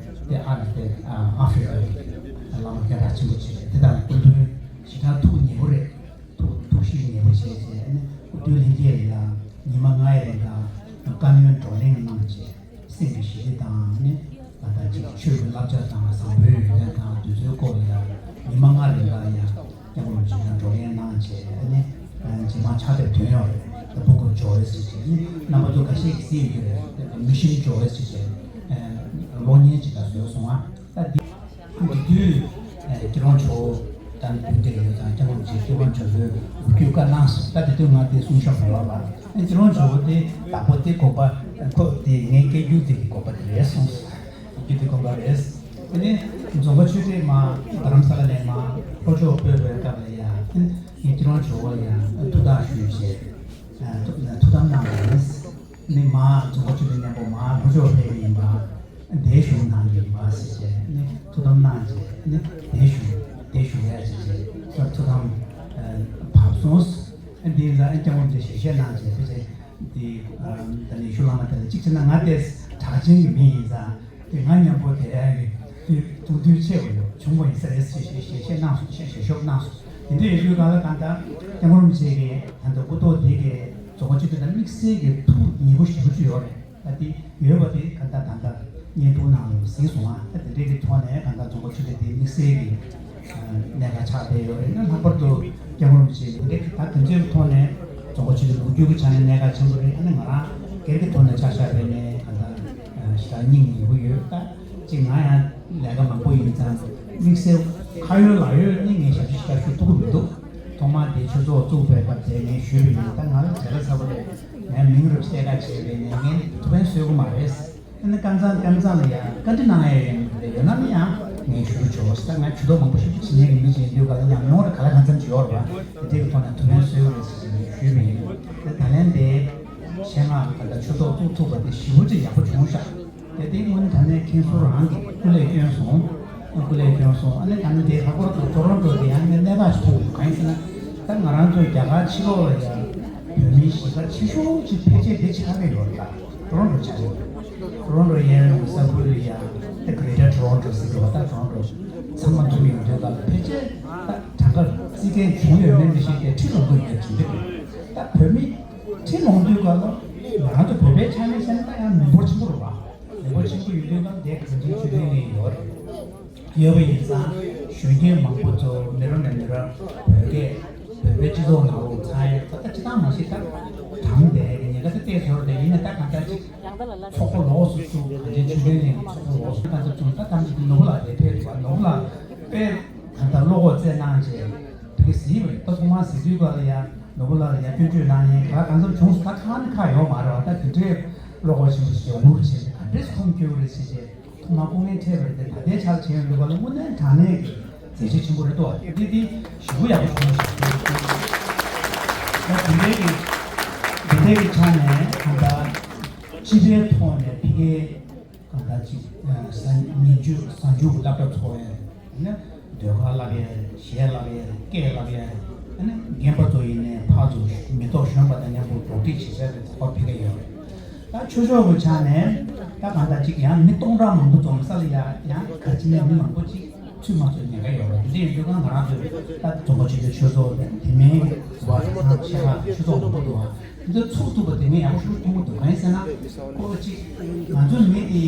དེ་ཨ་ནི་དེ་ཨ་ཧྥི་རི་ཀ་གི་བླ་མ་སྐད་གྲགས་ཆེན་པོ་ཅིག་རེད། དེ་དང་སྐུ་མདུན་ཞེ་དྲག་ཐུགས་མཉེས་པོ་རེད། ཐུགས་ཐུགས་གཤིས་མཉེས་པོ་བྱས་བྱས་ཨ་ནི་སྐུ་མདུན་ལྷན་རྒྱས་ལ་ཡང་ཉི་མ་ལྔའི་རིང་ལ་བཀའ་མོལ་བགྲོ་གླེང་གནང་བྱས། སེམས་ཀྱི་ཞི་བདེ་དང་ནི་ང་དང་གཅིག་ཆོས་ཀྱི་བསླབ་བྱ་དང་བཟང་པོའི་ཡོན་ཏན་དང་དེ་ཚོའི་སྐོར་ལ་ཡང་ཉི་མ་ལྔ་རིང་ལ་ཡང་སྐྱབས་མགོན་རིན་པོ་ཆེ་དང་བགྲོ་གླེང་གནང་བྱས་ཨ་ནི་རྗེས་མ་ཕྱག་དེབ་ཐོན་ཡོད་རེད། The Book of Joys ཟེར་བྱས་ནི་རྣམ་པ་ཚོ་འགའ་ཤས་ཀྱིས་གཟིགས་ཡོད་རེད། The Mission Joys ཟེར་བྱས་གློག་བརྙན་ཅིག་ལ་བཟོས་སོང་ང་། ད་འདི་འདི་དུས་སྐྱིད་གྲོང་ཇོ་བོ་དང་མདུན་དེར་ཡོད་ཙང་སྐྱབས་མགོན་རྗེ་སྐྱིད་གྲོང་ཇོ་བོས་འུར་སྐྱོད་བཀའ་གནང་སོང་། ད་དེ་དུས་ང་དེ་གསུང་ཤོག་མེད་པ་ལ། སྐྱིད་གྲོང་ཇོ་བོ་དེ་བདག་པོ་དེ་དགོངས་པ་ཁོ་དེ་ངའི་སྐད་སྒྱུར་དེ་གི་དགོངས་པ་དེ་རེད་གསུངས་སོང་། སྒྱུར་དེ་དགོངས་པ་རེད། དེ་ནས་རྫོང་དཀར་ཆོས་སྒྲིག་མ་རྡ་རམ་ས་ལ་ནས་མ་ལྷོ་ཕྱོགས་སྤོས་པའི་སྐབས་ལ་ཡ་སྐྱིད་གྲོང་ཇོ་བོ་ཡ་ཐུགས་ཐག་ཞུས་བྱས་ཐུགས་དམ་གནང་བ་རེད། ནི་མ་རྫོང་དཀར་ཆོས་སྒྲིག་མཉམ་པོ་མ་ལྷོ་ཕྱོགས་ཕེབས་པ་ཡིན་པ། གདན་ཞུ་གནང་གི་ཡིན་པ་ཟེར་བྱས་ནི་ཐུགས་དམ་གནང་བྱས་ནི་གདན་ཞུ་གདན་ཞུ་ཡ་ཟེར་བྱས་ཐུགས་དམ་བབས་སོང་། འདི་ཡིན་ཙང་སྐྱབས་མགོན་རྗེ་ཞལ་བཞེས་གནང་བྱས་ཕལ་ཆེར་འདི་ད་ནི་ཡེ་ཤུ་བླ་མ་དེ་ལ་གཅིག་བྱས་ན་ང་དེ་གྲགས་ཅན་གྱི་མི་ཡིན་ཙང་དེ་ང་མཉམ་པོ་དེ་ཡ་གི་དུས་ཐུང་དུས་ཆེ་བ་ཡོད་བྱུང་བ་ཡིན་ས་རེད་ཟེར་ཞལ་བཞེས་གནང་སོང་། ཞལ་བཞེས་ཞོག་གནང་སོང་། དེ་འདྲ་ཡིན་དུས་གང་ལ་གང་ལྟར་སྐྱབས་མགོན་རིན་པོ་ཆེ་གི་ད་ལྟ་སྐུ་ཐོག་དེ་གི་རྫོང་དཀར་ཆོས་སྒྲིག་དང་དམིགས་བསལ་གྱི་ཐུགས་མཉེས་པོ་ཞེ་པོ་ཅིག་ཡོད་རེད། ད་དེ་ཡོད་པ་དེ་ག་ད་ད་ལྟ་བརྙན་ཐུང་ནང་ལ་གཟིགས་སོང་ང་། ད་དེ་འདྲའི་གི་ཐོག་ནས་ག་ད་རྫོང་དཀར་ཆོས་སྒྲིག་དེ་དམིགས་བསལ་གྱི་གནད་འགག་ཆགས་བསྡད་ཡོད་རེད་ན། ལྷག་པར་དུ་སྐྱབས་མགོན་རིན་པོ་ཆེ་དེ་འདྲའི་ད་དེ་ཚོའི་ཐོག་ནས་རྫོང་དཀར་ཆོས་སྒྲིག་ལོ་རྒྱུས་ཀྱི་ཆ་ནས་གནད་འགག་ཆེན་པོ་རེད། ཨ་ནི་ང་རང་སྒེར་གྱི་ཐོག་ནས་ཆ་བཞག་པ་ཡིན་ན་ག་ད་ཞེ་དྲག་སྙིང་ཉེ་པོ་ཡོད། ད་ཅིག་ང་ཡང་ལས་ཀ་མང་པོ་ཡིན་ཙང་དམིགས་བསལ་ཁ་ཡོད་ལག་ཡོད་ནི་ངས་ཞབས་ཕྱི་ཞིག་ཞུ་ཐུབ་ཀྱི་མི་འདུག་ཐོག་མར་དེ་ཆོས་ཚོགས་བཙུགས་པའི་སྐབས་དེ་ངས་ཞུས་པ་ཡིན། ད་ང་ལ་བྱས་ལ་ཚ་པོ་རེད། ངས་མིང་རུབ་གསལ་ཁ་བྱས་པས་ནས་ངས་ཐུགས་ཕན་གསོས་ཀྱི་མ་རེད། ཨ་ནི་ཀམ་ཚང་ཀམ་ཚང་ལ་ཡང་བཀའ་འདྲི་གནང་ཡ་ཡོད་ཡོད་ན་ནི་ཡང་ངས་ཞུ་རྒྱུ་བྱོས་ཟེར། ད་ང་ཇུས་གཏོགས་མང་པོ་ཞིག་བྱེད་མཁན་གྱི་མི་ཅིག་ཡིན་དུས་ག་ལ་ཉམས་མྱོང་རེ་ག་ལ་གང་འཚམ་ཅིག་ཡོད་རེད་པ། དེ་འདྲའི་གི་ཐོག་ནས་ཐུགས་ཕན་གསོས་ཀྱི་རེད་ཟེར་ནས་ཞུས་པ་ཡིན། དེ་ད་ལན་དེ་ཆེད་མངགས་ག་ལ་ཆོས་ཚོགས་བཙུགས་ཐུབ་པ་དེ་ཞེ་པོ་ཅིག་ཡག་པོ་བྱུང་ཤག་དེ་དེ་སྔོན་ད་ནས་མཁན་ཟུར་རང་གི་སྐུ་ལས་བསྐྱོན་སོང་། སྐུ་ལས་བསྐྱོན་སོང་། ཨ་ནི་ད་ནི་དེ་ལྷག་པར་དུ་ཊོ་རོན་ཊོ་དེ་ཡང་ངས་གནད་འགག་ཅིག་མཐོང་ཡོད། གང་ཡིན་ཟེར་ན། ད་ང་རང་ཚོའི་རྒྱ་གར་ཕྱི་ལོགས་ལ་ཡང་བོད་མིའི་གཞིས་སྒར་ཆེ་ཤོས་ཅིག་ཕལ་ཆེར་དེ་ཆགས་ཀྱི་ཡོད་རེད། ད་ཊོ་རོན་ཊོ་ཆགས་ཀྱི་ཡོད། ཊོ་རོན་ཊོ་ཡན་རིང་ས་ཁུལ་ལ་ཡང་དེ་གྷི་རེ་ཊར་ཊོ་རོན་ཊོ་ཟེར་གྱི་ཡོད། ད་ཊོ་རོན་ཊོ་ཚང་མ་འཛོམས་ཡོང་དུས་སྐབས་ལ་ཕལ་ཆེར་ད་གྲངས་ཀ་བརྩི་མཁན་བྱུང་ཡོད་མེད་མི་ཤེས་ཏེ་ཁྲི་ལོ་འགོར་ཡོད་ཅིག་འདུག་ད་བོད་མི་ཁྲི་ལོངས་དུས་སྐབས་ལ་ང་རང་ཚོ་བོད་པའི་ཆ་ནས་བཤད་ན་ད་ཡང་མི་འབོར་ཆེན་པོ་རེད་པ། མི་འབོར་ཆེན་པོ་ཡོད་དུས་སྐབས་དེ་གངས་ཅན་ཆོས་ལྡན་གླིང་ཡོད་རེད། ཡོད་པ་ཡིན་ཙང་གཞོན་སྐྱེས་མང་པོ་ཚོ་མི་རབས་ནས་མི་རབས་བོད་སྐད་བོད་པའི་སྤྱི་ཚོགས་ནང་ལོགས་ཚང་ཡས་ད་ལྟ་སྤྱི་བཏང་མ་ཤེས་ད་གྲམ་བསྡད་ཀྱི་ཉེན་ཁ་ད་བལྟས་ཚོར་དེ་ཡིན་ན་ད་གང་ལྟར་ཅིག་ཚོགས་པ་ལོགས་སུ་བཙུགས། གངས་ཅན་ཆོས་ལྡན་གླིང་གི་ཚོགས་པ་ལོགས་སུ་གང་ལྟར་བཙུགས། ད་ཐམས་ཅད་ཀྱི་ནོར་བུ་ལགས་དེ་ཕེབས་འདུག་བ། ནོར་བུ་ལགས་དཔེ་གང་ལྟར་བློ་ཁོག་བཙལ་གནང་བྱས་དེ་ག་གཟིགས་པ་རེད། ད་ཐོག་མར་གཟིགས་དུས་སྐབས་ལ་ཡ་ནོར་བུ་ལགས་ལ་ཡ་སྐྱོན་བརྗོད་གནང་ཡས་ག་གང་འཚམ་བྱུང་སོང་། ད་ཁག་ནི་ཁག་ཡོད་མ་རེད་བ། ད་དེ་འདྲའི་བློ་ཁོག་ཆེན་པོ་ཞིག་འུར་བྱས་ནས་ག་འདྲས་ཁུངས་སྐྱེལ་བ་རེད་ཟེར་བྱས། ཐོག་མར་སྐུ་ངལ་འཕྲད་པ་རེད་དེ། ད་ལྟའི་ཆར་བྱས་ཡོང་དུས་སྐབས་ལ་དངོས་གནས་དྲང་གནས་ཀྱི་མཛད་རྗེས་ཆེན་པོ་རེད་འདུག་འདི་འདི་ཞེ་པོ་ཡག་པོ་བྱུང་ཞེས་ཞུ། ད་དེ་འདྲའི་གི་དེ་འདྲའི་གི་ཆ་ནས་གང་ལྟར་སྤྱི་པའི་ཐོག་ནས་ཕ་གིའི་གང་ལྟར་ཅིག་གཟའ་ཉིན་བཅུ་གཟའ་མཇུག་གི་སློབ་གྲྭ་ཚོགས་ཡས་ནས་ཟློས་གར་བསླབ་ཡས་གཞས་བསླབ་ཡས་སྐད་བསླབ་ཡས་ཨ་ནི་རྒན་པ་ཚོ་ཡིན་ནའི་ཕར་ཚུར་མེ་ཏོག་གཞོན་པ་དང་མཉམ་པོ་འགྲོགས་འདྲིས་བྱེད་ས་དེ་ཚོགས་པ་ཕ་གི་ཡོད་རེད། ད་ཆོས་ཕྱོགས་ཀྱི་ཆ་ནས་ད་གང་ལྟར་ཅིག་ཡང་མི་སྟོང་ཕྲག་མང་པོ་འཛོམས་ས་ལ་ཡ་ཡང་ག་ཅི་ནས་མི་མང་པོ་ཅིག་ ཚུད་མ་ཚུད་ཉེན་ཁ་ཡོད་རེད། དེ་འདྲ་ཡིན་དུས་ང་རང་ཚོས་ད་རྫོང་པ་ཆོས་རྒྱལ་ཆོས་ཚོགས་དེ་མིན་གྱི་བར་ཚང་ཆེ་ཁག་ཆོས་ཚོགས་མང་པོ་འདུག་ཨ། འདི་ཚུགས་ཐུབ་པ་དེ་ངས་ཡག་པོ་ཞིག་མཐོང་གི་འདུག་གང་ཡིན་ཟེར་ན། ཁོ་གཅིག་ང་ཚོ་མི་དེ་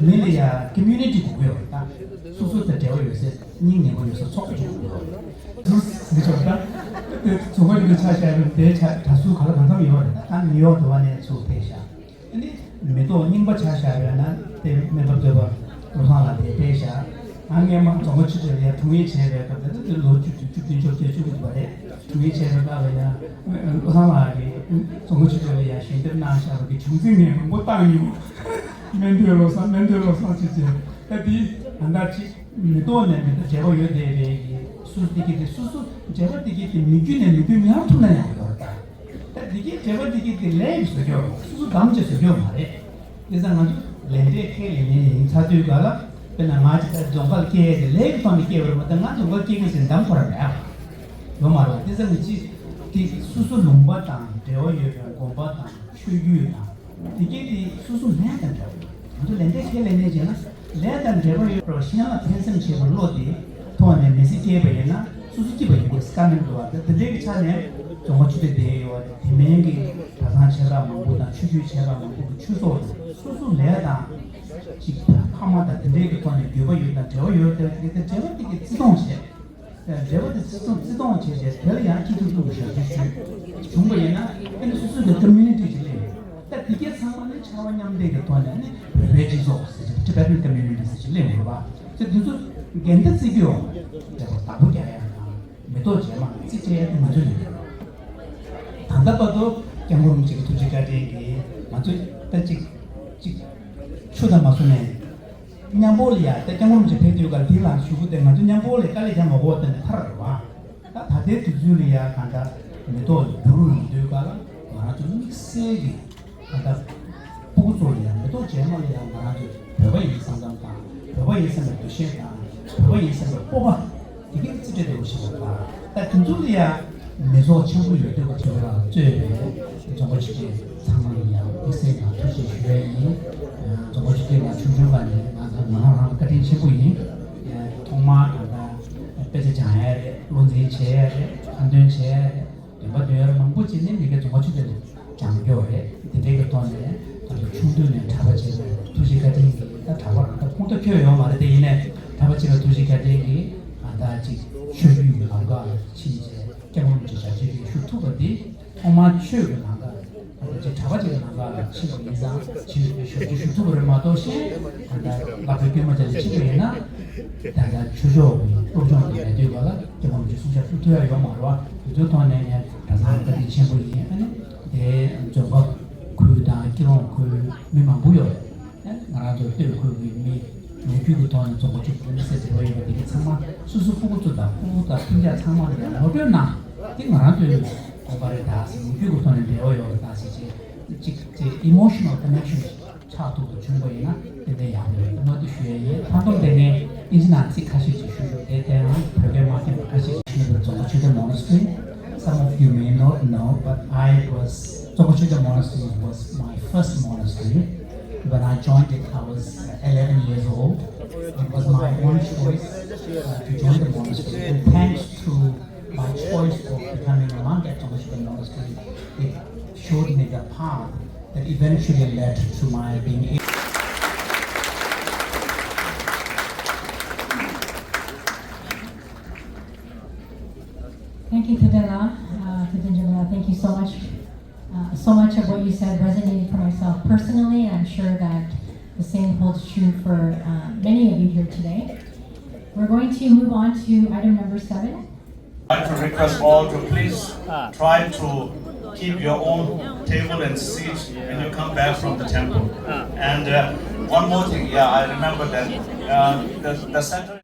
མི་ལ་ཡ་ཀོ་མུ་ནི་ཊི་དགོས་ཀྱི་ཡོད་རེད། ད་སོ་སོ་དང་འབྲེལ་བ་ཡོད་སའི་སྙིང་ཉེ་པོ་ཡོད་སའི་ཚོགས་པ་ཅིག་དགོས་ཀྱི་ཡོད་རེད། མི་ཆོག་ད་དེ་རྫོང་པ་ཆོས་རྒྱལ་ཆ་བཞག་པའི་དེའི་ཆ་གྲྭ་ཟུར་ག་ལ་གང་འཚམ་ཡོད་རེད། ད་ནིའུ་ཡོག་དུ་བ་ནས་ཚུར་ཕེབས་ཤག་ཨ་ནི་མི་ཐོག་རྙིང་པ་ཆ་བཞག་ཡོད་ན་དེ་སྨན་པ་བསྟོད་པ་བློ་བཟང་ལགས་དེ་ཕེབས་ཤག་ང་སྔས་མ་རྫོང་པ་ཆོས་རྒྱལ་ལ་ཡ་དྲུང་ཡིག་བྱས་པའི་སྐབས་དེ་ཚོ་དེ་ལོ་བཅུ་བཅུ་བདུན་ཅོག་བརྒྱད་ཅུ་གི་བར་རེད། དྲུང་ཡིག་བྱས་པའི་སྐབས་ལ་ཡ་བློ་བཟང་ལགས་ཀྱིས་རྫོང་པ་ཆོས་རྒྱལ་ལ་ཡ་ཞལ་འདེབས་གནང་བཞག་པ་གི་བྱུང་འཛིན་ངས་མང་པོ་བཏང་མྱོང་། སྨན་བསྟོད་བློ་བཟང་སྨན་བསྟོད་བློ་བཟང་ཅེས་བྱས། ད་དེ་ད་ལྟ་ཅིག་མི་ཐོག་ནས་མི་ཐོག་འབྲེལ་བ་ཡོད་བསྡད་པའི་གི་སུ་སུ་དེ་གི་དེ་སུ་སུ་འབྲེལ་བ་དེ་གི་དེ་མི་རྒྱུད་ནས་མི་རྒྱུད་ཉར་ཐུབ་ན་ཡང་ཡོད་རེད་ད། ད་འདི་གའི་འབྲེལ་བ་འདི་གའི་དེ་ལས་ཀྱི་བཟོ་རྒྱུ་སོ་སོ་བདམས་ཀྱི་བཟོ་རྒྱུ་མ་རེད། དེ་ཙང་ང་ཚོ་ལས་འབྲས་ཁས་ལེན་མཁན་ཡིན་ཚར་དུས་ག་ལ་དཔེར་ན་ང་ཅིག་ད་རྫོང་ཁ་ལ་སྐྱེས་ཏེ་ལས་ཀྱི་ཐོག་ནས་སྐྱེས་པ་རེད་མ་གཏོགས་ང་རྫོང་ཁ་སྐྱེས་མཁན་ཞིག་བདམས་ཁོ་ར་མེད་ཨ། ཡོད་མ་རེད། དེ་ཙང་ངི་ཅིག་དེ་སོ་སོ་ལུང་པ་དང་འབྲེལ་བ་ཡོད་པའི་དགོན་པ་དང་ཆོས་བརྒྱུད་དང་དེ་གའི་དེ་སོ་སོ་ལས་དང་འབྲེལ་བ་ཡོད། ང་ཚོ་ལས་འབྲས་ཁས་ལེན་མཁན་བྱས་ན། ལས་དང་འབྲེལ་བ་ཡོད་པར་གཞན་ལ་ཕན་སེམས་བྱེད་པར་བློ་དེ་ཐོག་ནས་མི་ཚེ་སྐྱེལ་བ་ཡིན་ན་སོ་སོ་སྐྱིད་པ་ཡིན་དགོས་དཀའ་ངལ་འདུག་བ། ད་དེ་འདྲའི་གི་ཆ་ནས་རྫོང་པ་ཆོས་སྡེ་བསྡད་ཡོད་པ་དེ་མིན་གྱི་གྲྭ་ཚང་ཆེ་ཁག་མང་པོ་དང་ཆོས་བརྒྱུད་ཆེ་ཁག་མང་པོ་གི་ཆོས་ཚོགས་དང་སོ་སོ་ལས་དང་ཅིག་ཕ་མ་དང་དེ་འདྲའི་གི་ཐོག་ནས་འགྱོད་པ་ཡོད་དང་འབྲེལ་བ་ཡོད་དེ་དེ་འབྲེལ་བ་དེ་གི་བརྩི་མཐོང་བྱས། འབྲེལ་བ་དེ་བརྩི་མཐོང་བརྩི་མཐོང་བྱས་བྱས་དེ་ལ་ཡང་སྤྱི་ཚོགས་ཀྱི་ཞབས་ཞུ་ཞུས་བྱུང་བ་ཡིན་ན་ཨ་ནི་སོ་སོའི་གི་ཀོ་མུ་ནི་ཊི་ཅིག་སླེབས་ཡོད། ད་དེ་གའི་ཚང་མ་ནི་ཕྱར་བ་མཉམ་འདེགས་ཀྱི་ཐོག་ནས་ནི་བོད་པའི་སྤྱི་ཚོགས་ཟེར་གྱི་Tibetan community་ཟེར་གྱི་སླེབས་ཡོད་པ། དེ་དེ་ཚོ་འགལ་ཟླ་བརྩི་རྒྱུ་ཡོང་བ་རེད་པ། བདག་པོ་རྒྱག་ཡ་དང་མེ་ཏོག་རྗེས་མ་རྩིས་སྤྲད་ཡ་དེ་ང་ཚོ་ཡིན་གྱི་རེད། ད་ལྟ་བར་དུ་སྐྱབས་མགོན་རིན་པོ་ཆེ་གི་ཐུགས་རྗེ་བཀའ་དྲིན་གྱིས་ང་ཚོས་ད་ཅིག་ཅིག་ཆུ་དང་མ་སོང་ནས། མཉམ་པོ་ལ་ཡ་ད་སྐྱབས་མགོན་རིན་པོ་ཆེ་ཕེབས་དུས་ག་འདི་ལ་བཞུགས་དེ་ང་ཚོ་མཉམ་པོ་ལ་དཀའ་ལས་རྒྱག་མ་དགོས་བསྟན་ནས་ཐར་རེད་བ། ད་ད་ལྟའི་དུས་ཚོད་ལ་ཡ་གང་ལྟར་མེ་ཏོག་འགྱུར་ཡོང་དུས་ག་ལ་ང་རང་ཚོ་དམིགས་བསལ་གྱི་གང་ལྟར་སྤུ་གུ་ཚོ་ལ་ཡ་མེ་ཏོག་རྗེས་མ་ལ་ཡ་ང་རང་ཚོ་བོད་པ་ཡིན་བསམ་བསམ་དང་བོད་པ་ཡིན་བསམ་པའི་འདུ་ཤེས་དང་བོད་པ་ཡིན་བསམ་པའི་སྤོབས་པ་དེ་གའི་རྩིས་སྤྲད་དེ་འོ་ཞིག་ཡོད་པ། ད་དེ་ཚོ་ལ་ཡ་མི་ཚོགས་ཆེན་པོ་ཡོད་དུས་ཀ་ཆེ་བ་ལ་གཙོས་པའི་རྫོང་པ་ཆོས་སྡེ་ཚང་མ་ལ་ཡང་དམིགས་བསལ་ངང་ཐུགས་རྗེ་ཞུ་ཡས་ཡིན། རྫོང་པ་ཆོས་སྡེ་ལ་ཆུང་ཆུང་སྒང་ནས་ང་ཚོ་ང་རང་རང་ལ་བཀའ་དྲིན་ཆེན་པོ་ཡིན། ཐོག་མར་ད་ལྟ་དཔེ་ཆ་སྦྱང་ཡས་རེད། བློ་འཛིན་བྱེད་ཡས་རེད། ཁ་འདོན་བྱེད་ཡས་རེད། འདོན་པ་འདོན་ཡས་མང་པོ་ཅིག་ནི་མི་སྒེར་རྫོང་པ་ཆོས་སྡེ་ལ་སྦྱང་རྒྱུ་རེད། དེ་འདྲའི་གི་ཐོག་ནས་ང་ཚོ་ཆུང་དུས་ནས་གྲྭ་པ་བྱས་པའི་ཐུགས་རྗེ་བཀའ་དྲིན་གྱིས། ད་གྲྭ་པ་རང་ད་ཁོང་ད་ཁྱོད་ཡོད་མ་རེད་དེ། ཡིན་ནའི་གྲྭ་པ་བྱས་པའི་ཐུགས་རྗེ་བཀའ་དྲིན་གྱིས་ང་ད་ཅིག་ཆོས་བརྒྱུད་ཀྱི་ལམ་ཁ་ལ་ཕྱིན་བྱས་སྐྱབས་མགོན་རིན་པོ་ཆེ་ཞབས་ཕྱི་ཞུ་ཐུབ་པ་འདི་ཐོག་མར་ཆོས་ཀྱི་ལམ་ཁ་ལ་ང་ཚོ་གྲྭ་པ་ཅིག་གི་ལམ་ཁ་ལ་ཕྱིན་པ་ཡིན་ཙང་ཆོས་ཀྱི་ཞབས་ཕྱི་ཞུ་ཐུབ་པ་རེད་མ་གཏོགས། གཞན་ད་ལྟ་བསླབ་གྲྭ་དཀྱུས་མ་ཅན་ལ་ཕྱིན་པ་ཡིན་ན་ད་ལྟ་ཆོས་ཕྱོགས་ཀྱི་སློབ་སྦྱོང་དེ་མེད་དུས་ག་ལ་སྐྱབས་མགོན་རིན་པོ་ཆེ་གསུང་བཤད་ཞུ་ཐུབ་ཡ་ཡོད་མ་རེད་བ། དེ་ཚོའི་ཐོག་ནས་ངས་གྲྭ་ཚང་ལ་བཀའ་དྲིན་ཆེན་པོ་ཡིན། ཨ་ནི་དེ་རྫོང་ཁ་ཁུལ་དང་སྐྱིད་གྲོང་ཁུལ་མི་མང་པོ་ཡོད་རེད། ཨ་ནི་ང་རང་ཚོ་སྟོད་ཁུལ་གྱི་མི་ལོ་རྒྱུས་ཀྱི་ཐོག་ནས་རྫོང་པ་ཆོས་སྡེ་དམིགས་བསལ་འབྲེལ་བ་ཡོད་པ་དེ་གི་ཚང་མ་སོ་སོ་སྤུ་གུ་ཚོ་དང་སྤུ་གུ་དང་སྤུན་ཀྱག་ཚང་མ་ལ་ཡང་ངོ་སྤྲོད་གནང་། དེ་ང་རང་ཚོའི་དགོངས་པ་རེད་ད་ཟེར། ལོ་རྒྱུས་ཀྱི་ཐོག་ནས་འབྲེལ་བ་ཡོད་རེད་ད་ཟེར་བྱས་ཅིག་ཅིག་emotional connection་ཆགས་ཐུབ་པ་བྱུང་པ་ཡིན་ན་དེ་འདྲ་ཡག་པོ་རེད། སྨོན་འདུན་ཞུ་ཡས་ཡིན། མཐའ་སྡོམ་དེ་ངས་ཨིན་ཇི་ནང་ཚིག་ཁ་ཤས་ཅིག་ཞུ་ཞུ། དེ་དེའང་བོད་སྐད་མ་མཁྱེན་པ་ཁ་ཤས་ཅིག་ཞུ་ན། རྫོང་པ་ཆོས་སྡེ་Monastery, some of you may not know, but I was, རྫོང་པ་ཆོས་སྡེ Monastery was my first monastery. When I joined it, I was, uh, eleven years old. It was my own choice, uh, to join the monastery. And thanks to my choice of becoming a monk at Dzongkha Chökten Monastery, it showed me the path that eventually led to my being able. Thank you, Todela. Uh, Todela, thank you so much. Uh, so much of what you said resonated for myself personally, and I'm sure that the same holds true for, uh, many of you here today. We're going to move on to item number seven. I'd like to request all to please try to keep your own table and seat when you come back from the temple. And, uh, one more thing, yeah, I remember that, uh, the, the center.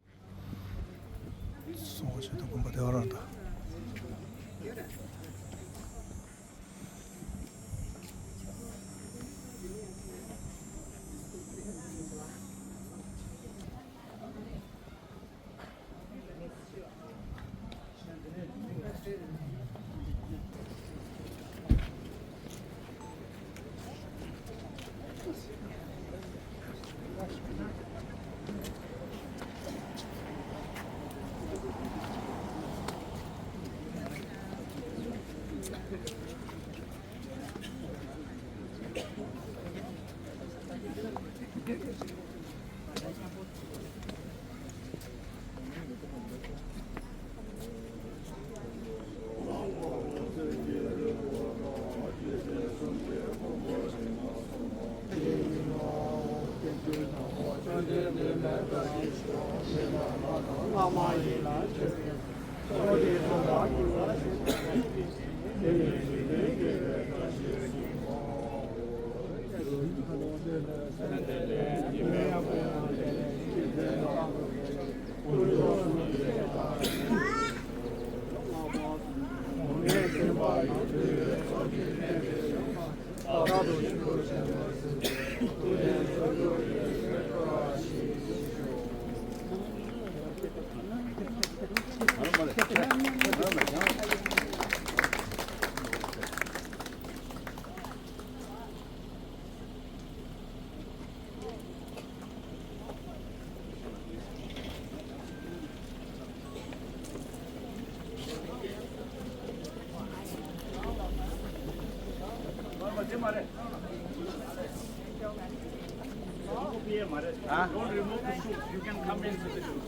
Don't remove the shoes. You can come in with the shoes.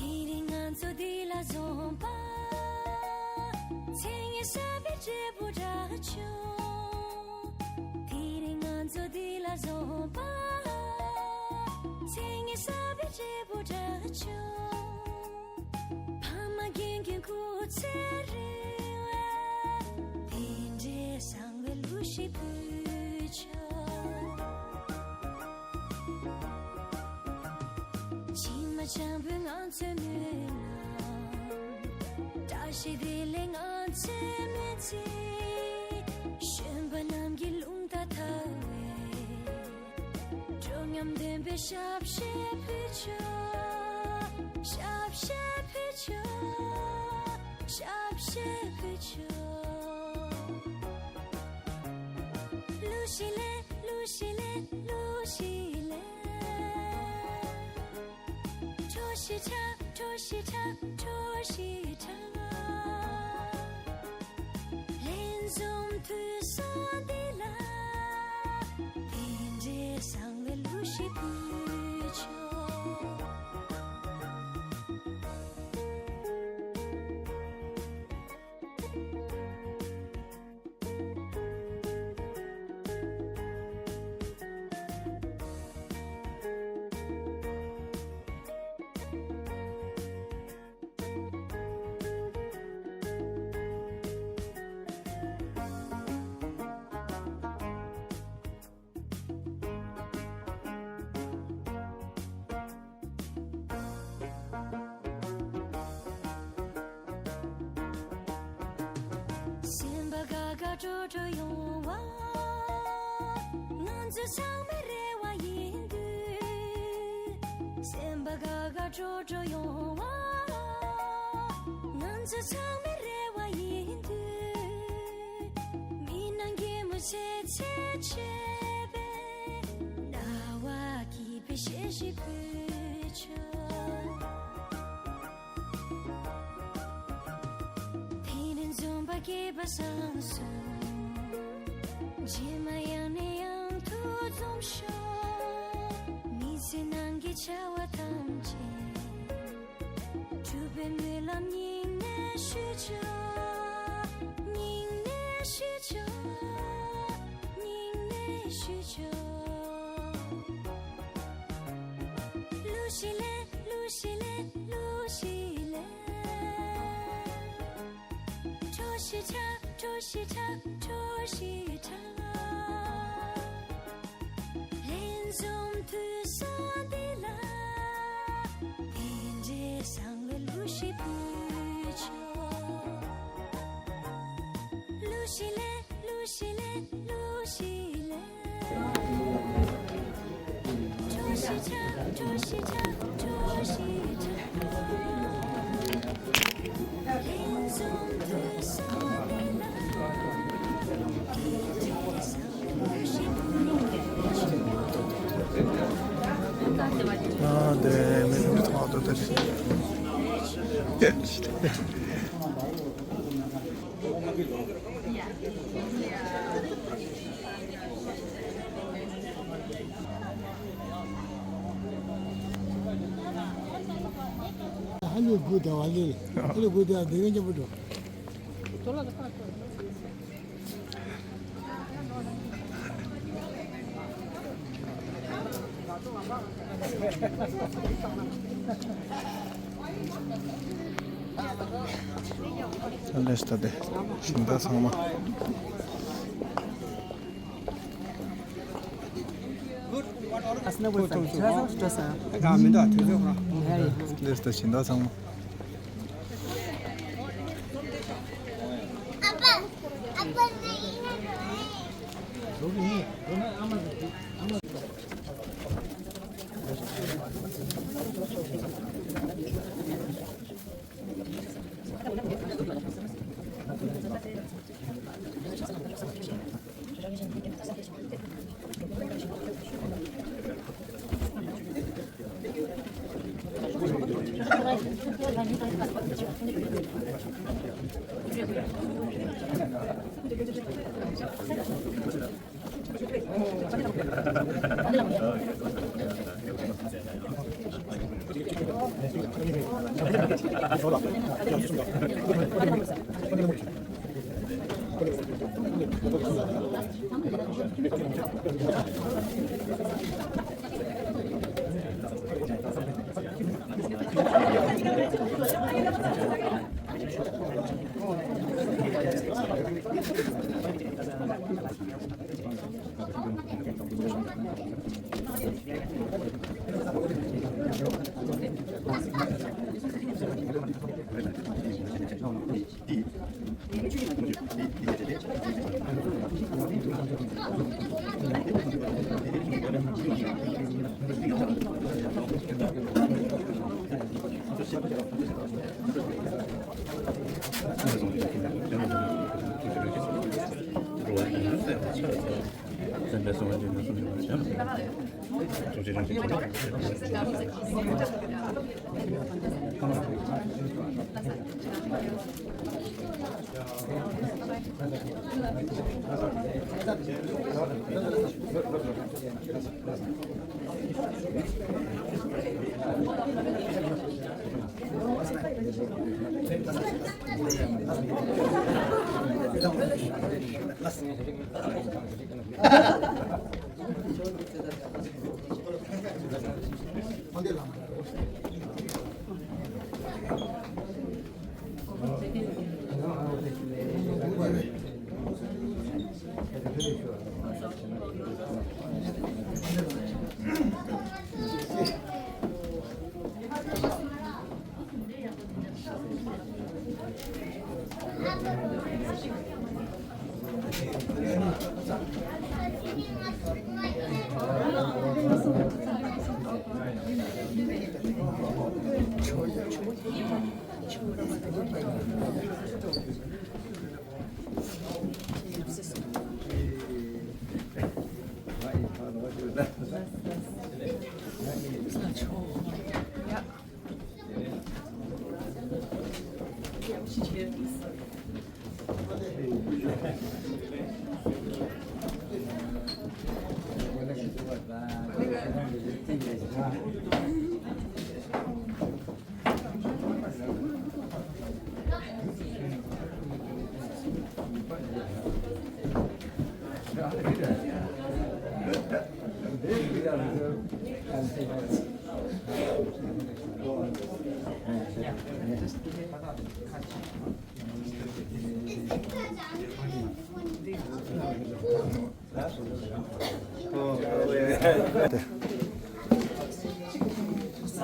དེ་རིང་ང་ཚོ་འདི་ལ་འཛོམས་པ། མཚན་སྙན་གསར་པའི་འབྲས་བུ་འདྲ་བྱུང་། དེ་རིང་ང་ཚོ་འདི་ལ་འཛོམས་པ། མཚན་སྙན་གསར་པའི་འབྲས་བུ་འདྲ་བྱུང་། ཕ་མ་རྒན་རྒོན་སྐུ་ཚེ་རིང་བའི། དེ་འདྲའི་བཟང་བའི་གླུ་ཞིག་ཕུལ་ཆོག། ཕྱི་མ་འཆམ་པོས་ང་ཚོའི་མུན་ནམ། བཀྲ་ཤིས་བདེ་ལེགས་ང་ཚོའི་སྨོན་ཚིག། གཞོན་པ་རྣམས་ཀྱི་རླུང་རྟ་དར་བའི། འགྲོ་ཉམས་ལྡན་པའི་ཞབས་ཕྱི་ཕུལ་ཆོག། ཞབས་ཕྱི་ཕུལ་ཆོག། ཞབས་ཕྱི་ཕུལ་ཆོག། གླུ་ཞིག་ལེན། གླུ་ཞིག་ལེན། གླུ་ཞིག་ལེན། བྲོ་ཞིག་འཁྲབ། བྲོ་ཞིག་འཁྲབ། བྲོ་ཞིག་འཁྲབ། ལྷན་འཛོམས་དུས་སུ་འདི་ལ། དེ་འདྲའི་བཟང་བའི་གླུ་ཞིག་ཕུལ་ཆོག། སྤྲོ་སྤྲོ་ཡོང་བ། ང་ཚོ་ཚང་མའི་རེ་བ་ཡིན་དུས། སེམས་པ་དགའ་དགའ་སྤྲོ་སྤྲོ་ཡོང་བ། ང་ཚོ་ཚང་མའི་རེ་བ་ཡིན་དུས། མི་ནང་གད་མོ་ཚེ་ཚེ་བྱེད་པའི་རྣ་བ་སྐྱིད་པའི་གཞས་ཤིག་ཕུལ་ཆོག་དེ་ནས་འཛོམས་པ་སྐྱིད་པ་བཟང་སོང་། རྗེས་མ་ཡང་ནས་ཡང་དུ་འཛོམས་ཤོག་མི་ཚེ་ནང་གི་བྱ་བ་ཐམས་ཅད། གྲུབ་པའི་སྨོན་ལམ་སྙིང་ནས་ཞུ་ཆོག་སྙིང་ནས་ཞུ་ཆོག་སྙིང་ནས་ཞུ་ཆོག་གླུ་ཞིག་ལེན། གླུ་ཞིག་ལེན། གླུ་ཞིག་ལེན། བྲོ་ཞིག་འཁྲབ། བྲོ་ཞིག་འཁྲབ། བྲོ་ཞིག་འཁྲབ། ལྷན་འཛོམས་དུས་སང་འདི་ལ། དེ་འདྲའི་བཟང་བའི་གླུ་ཞིག་ཕུལ་ཆོག་གླུ་ཞིག་ལེན། གླུ་ཞིག་ལེན། གླུ་ཞིག་ལེན། བྲོ་ཞིག་འཁྲབ། བྲོ་ཞིག་འཁྲབ། བྲོ་ཞིག་འཁྲབ། ལྷན་འཛོམས་དུས་སང་འདི་ལ། དེ་འདྲའི་བཟང་བའི་གླུ་ཞིག་ཕུལ་ཆོག་ཨ་དེ་མི་རིགས་ཐོག་ཏུ་དེ་ཧ་ལས་དགུ་དེ་བ་ལས་ཧ་ལས་དགུ་དེ་བ་དེ་ག་ཉམས་པོ་འགྲོ། ལེས་ད་དེ་ཤིང་རྟ་ཚང་མ། ལེས་ད་ཤིང་རྟ་ཚང་མ།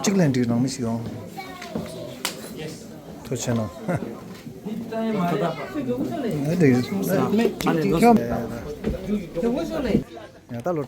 གཅིག་ལན་འགྲིག་ནང་མི་ཞིག་ཡོང་། ཐུགས་རྗེ་གནང་། ཡང་ད་ལོ།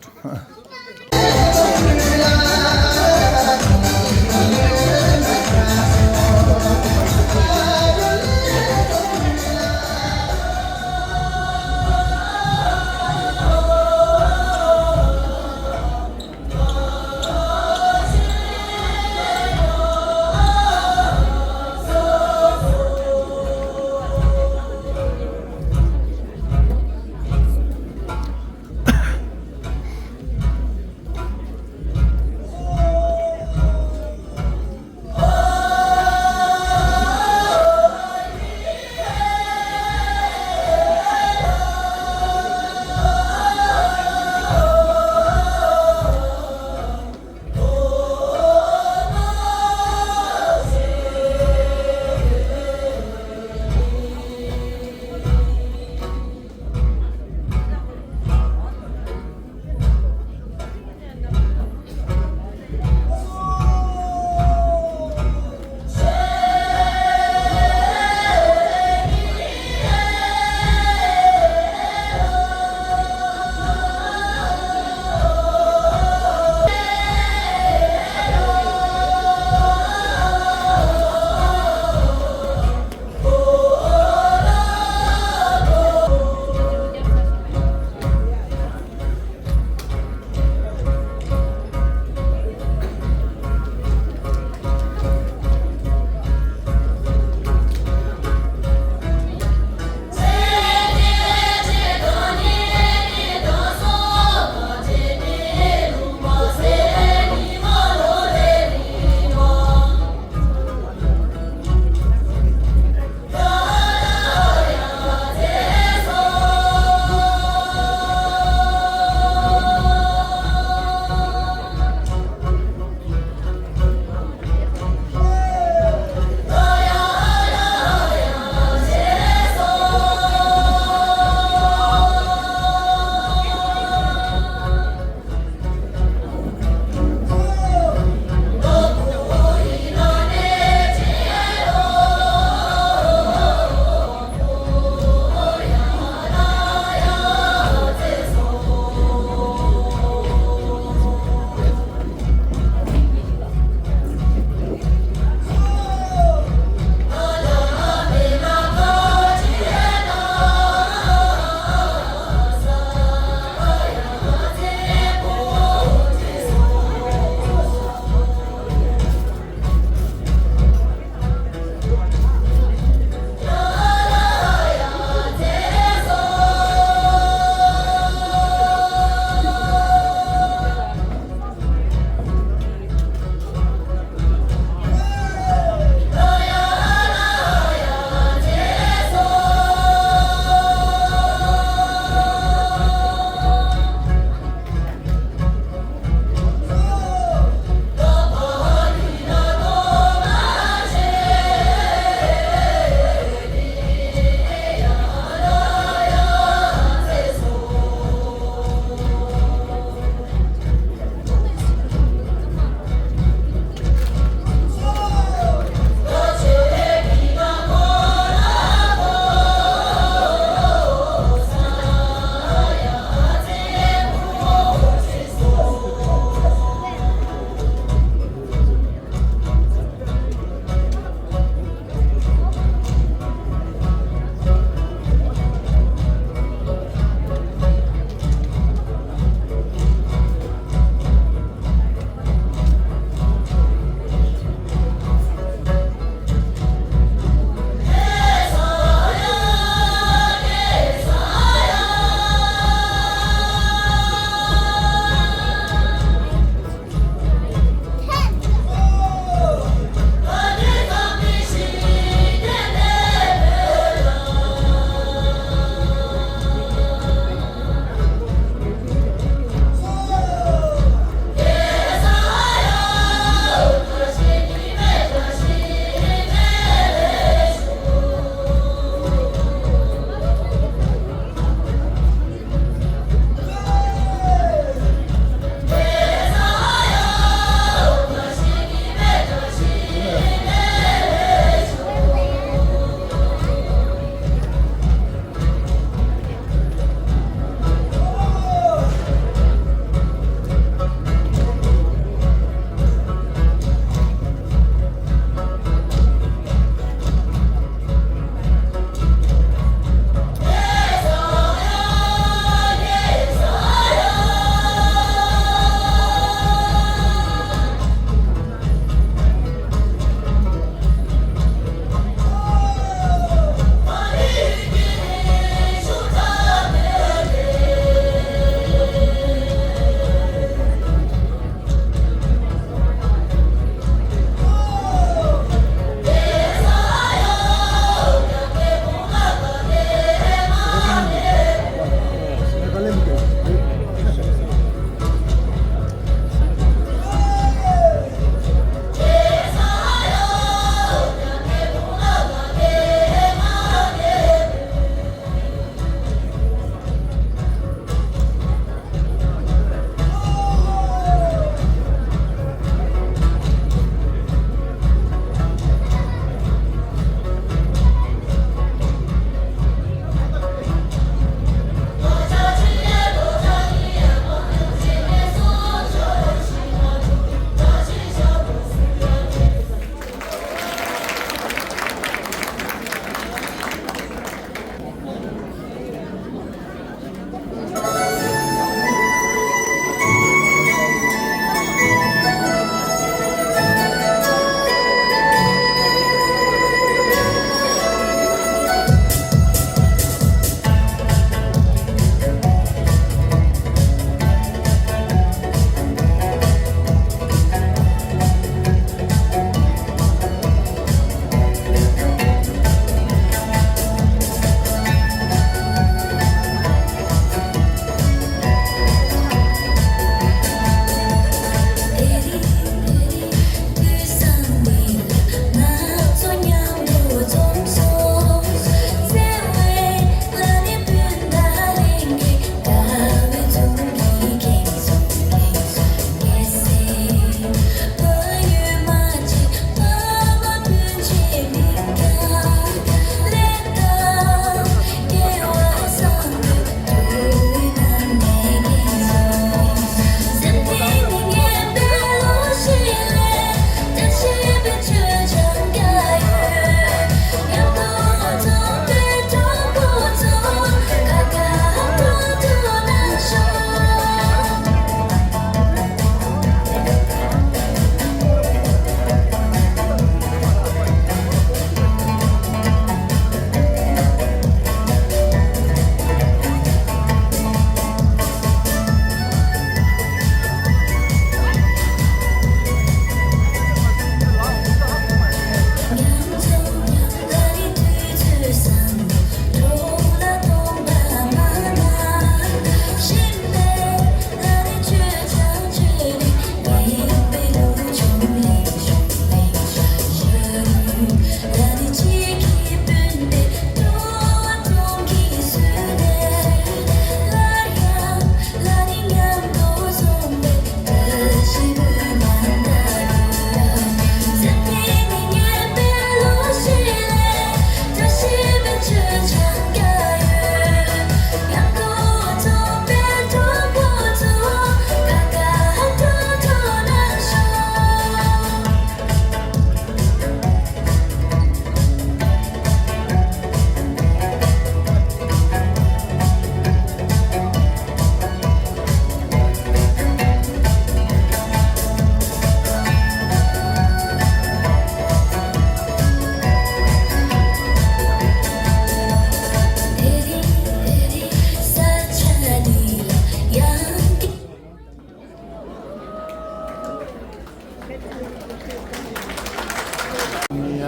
ཡ་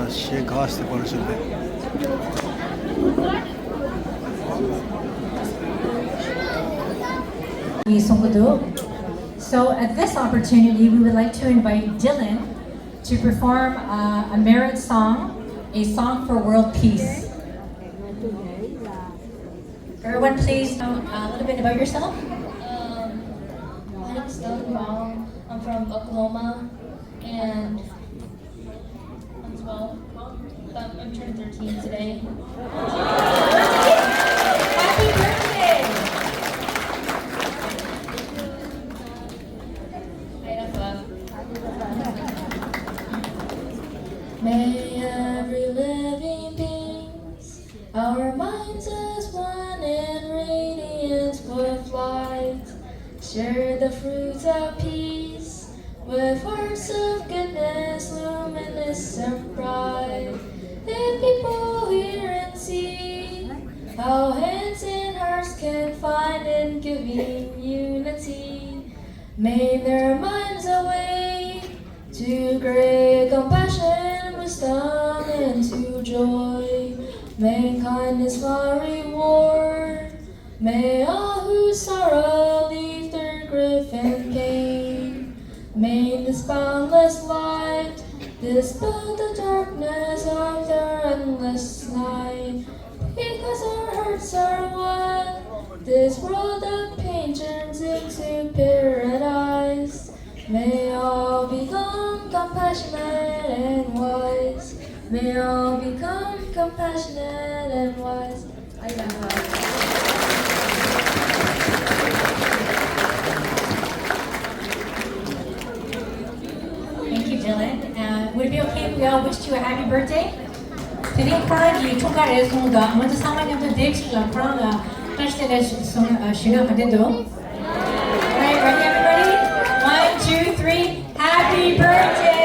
ཤེ་ག་སྟེ་པར་ཤེ་དེ། So at this opportunity, we would like to invite Dylan to perform uh, a merit song, a song for world peace. Everyone, please tell a little bit about yourself. Um, my name is Dylan Wong. I'm from Oklahoma, and I'm twelve. But I'm turning thirteen today. Happy birthday! May every living being, our minds as one and radiant with light, share the fruits of peace with hearts of goodness, luminous and bright. Let people hear and see how hands and hearts can find in giving unity. May their minds awake to great compassion, wisdom, and to joy. May kindness far reward. May all who sorrow leave their grief and pain. May this boundless light dispel the darkness of their endless night. Because our hearts are one, this world of pain turns into paradise. May all become compassionate and wise. May all become compassionate and wise. Thank you, Dylan. Uh, would it be okay if we all wished you a happy birthday? དེ་རིང་ཁོ་རང་གི་འཁྲུངས་སྐར་རེད་གསུངས་འདུག་ང་ཚོ་ཚང་མ་མཉམ་དུ་བདེ་སྐྱིད་ལ་ཁོ་རང་ལ་བཀྲ་ཤིས་བདེ་ལེགས་གསུངས་ཞུས་ན་ག་འདྲ་འདུག Alright, ready everybody? One, two, three. Happy birthday!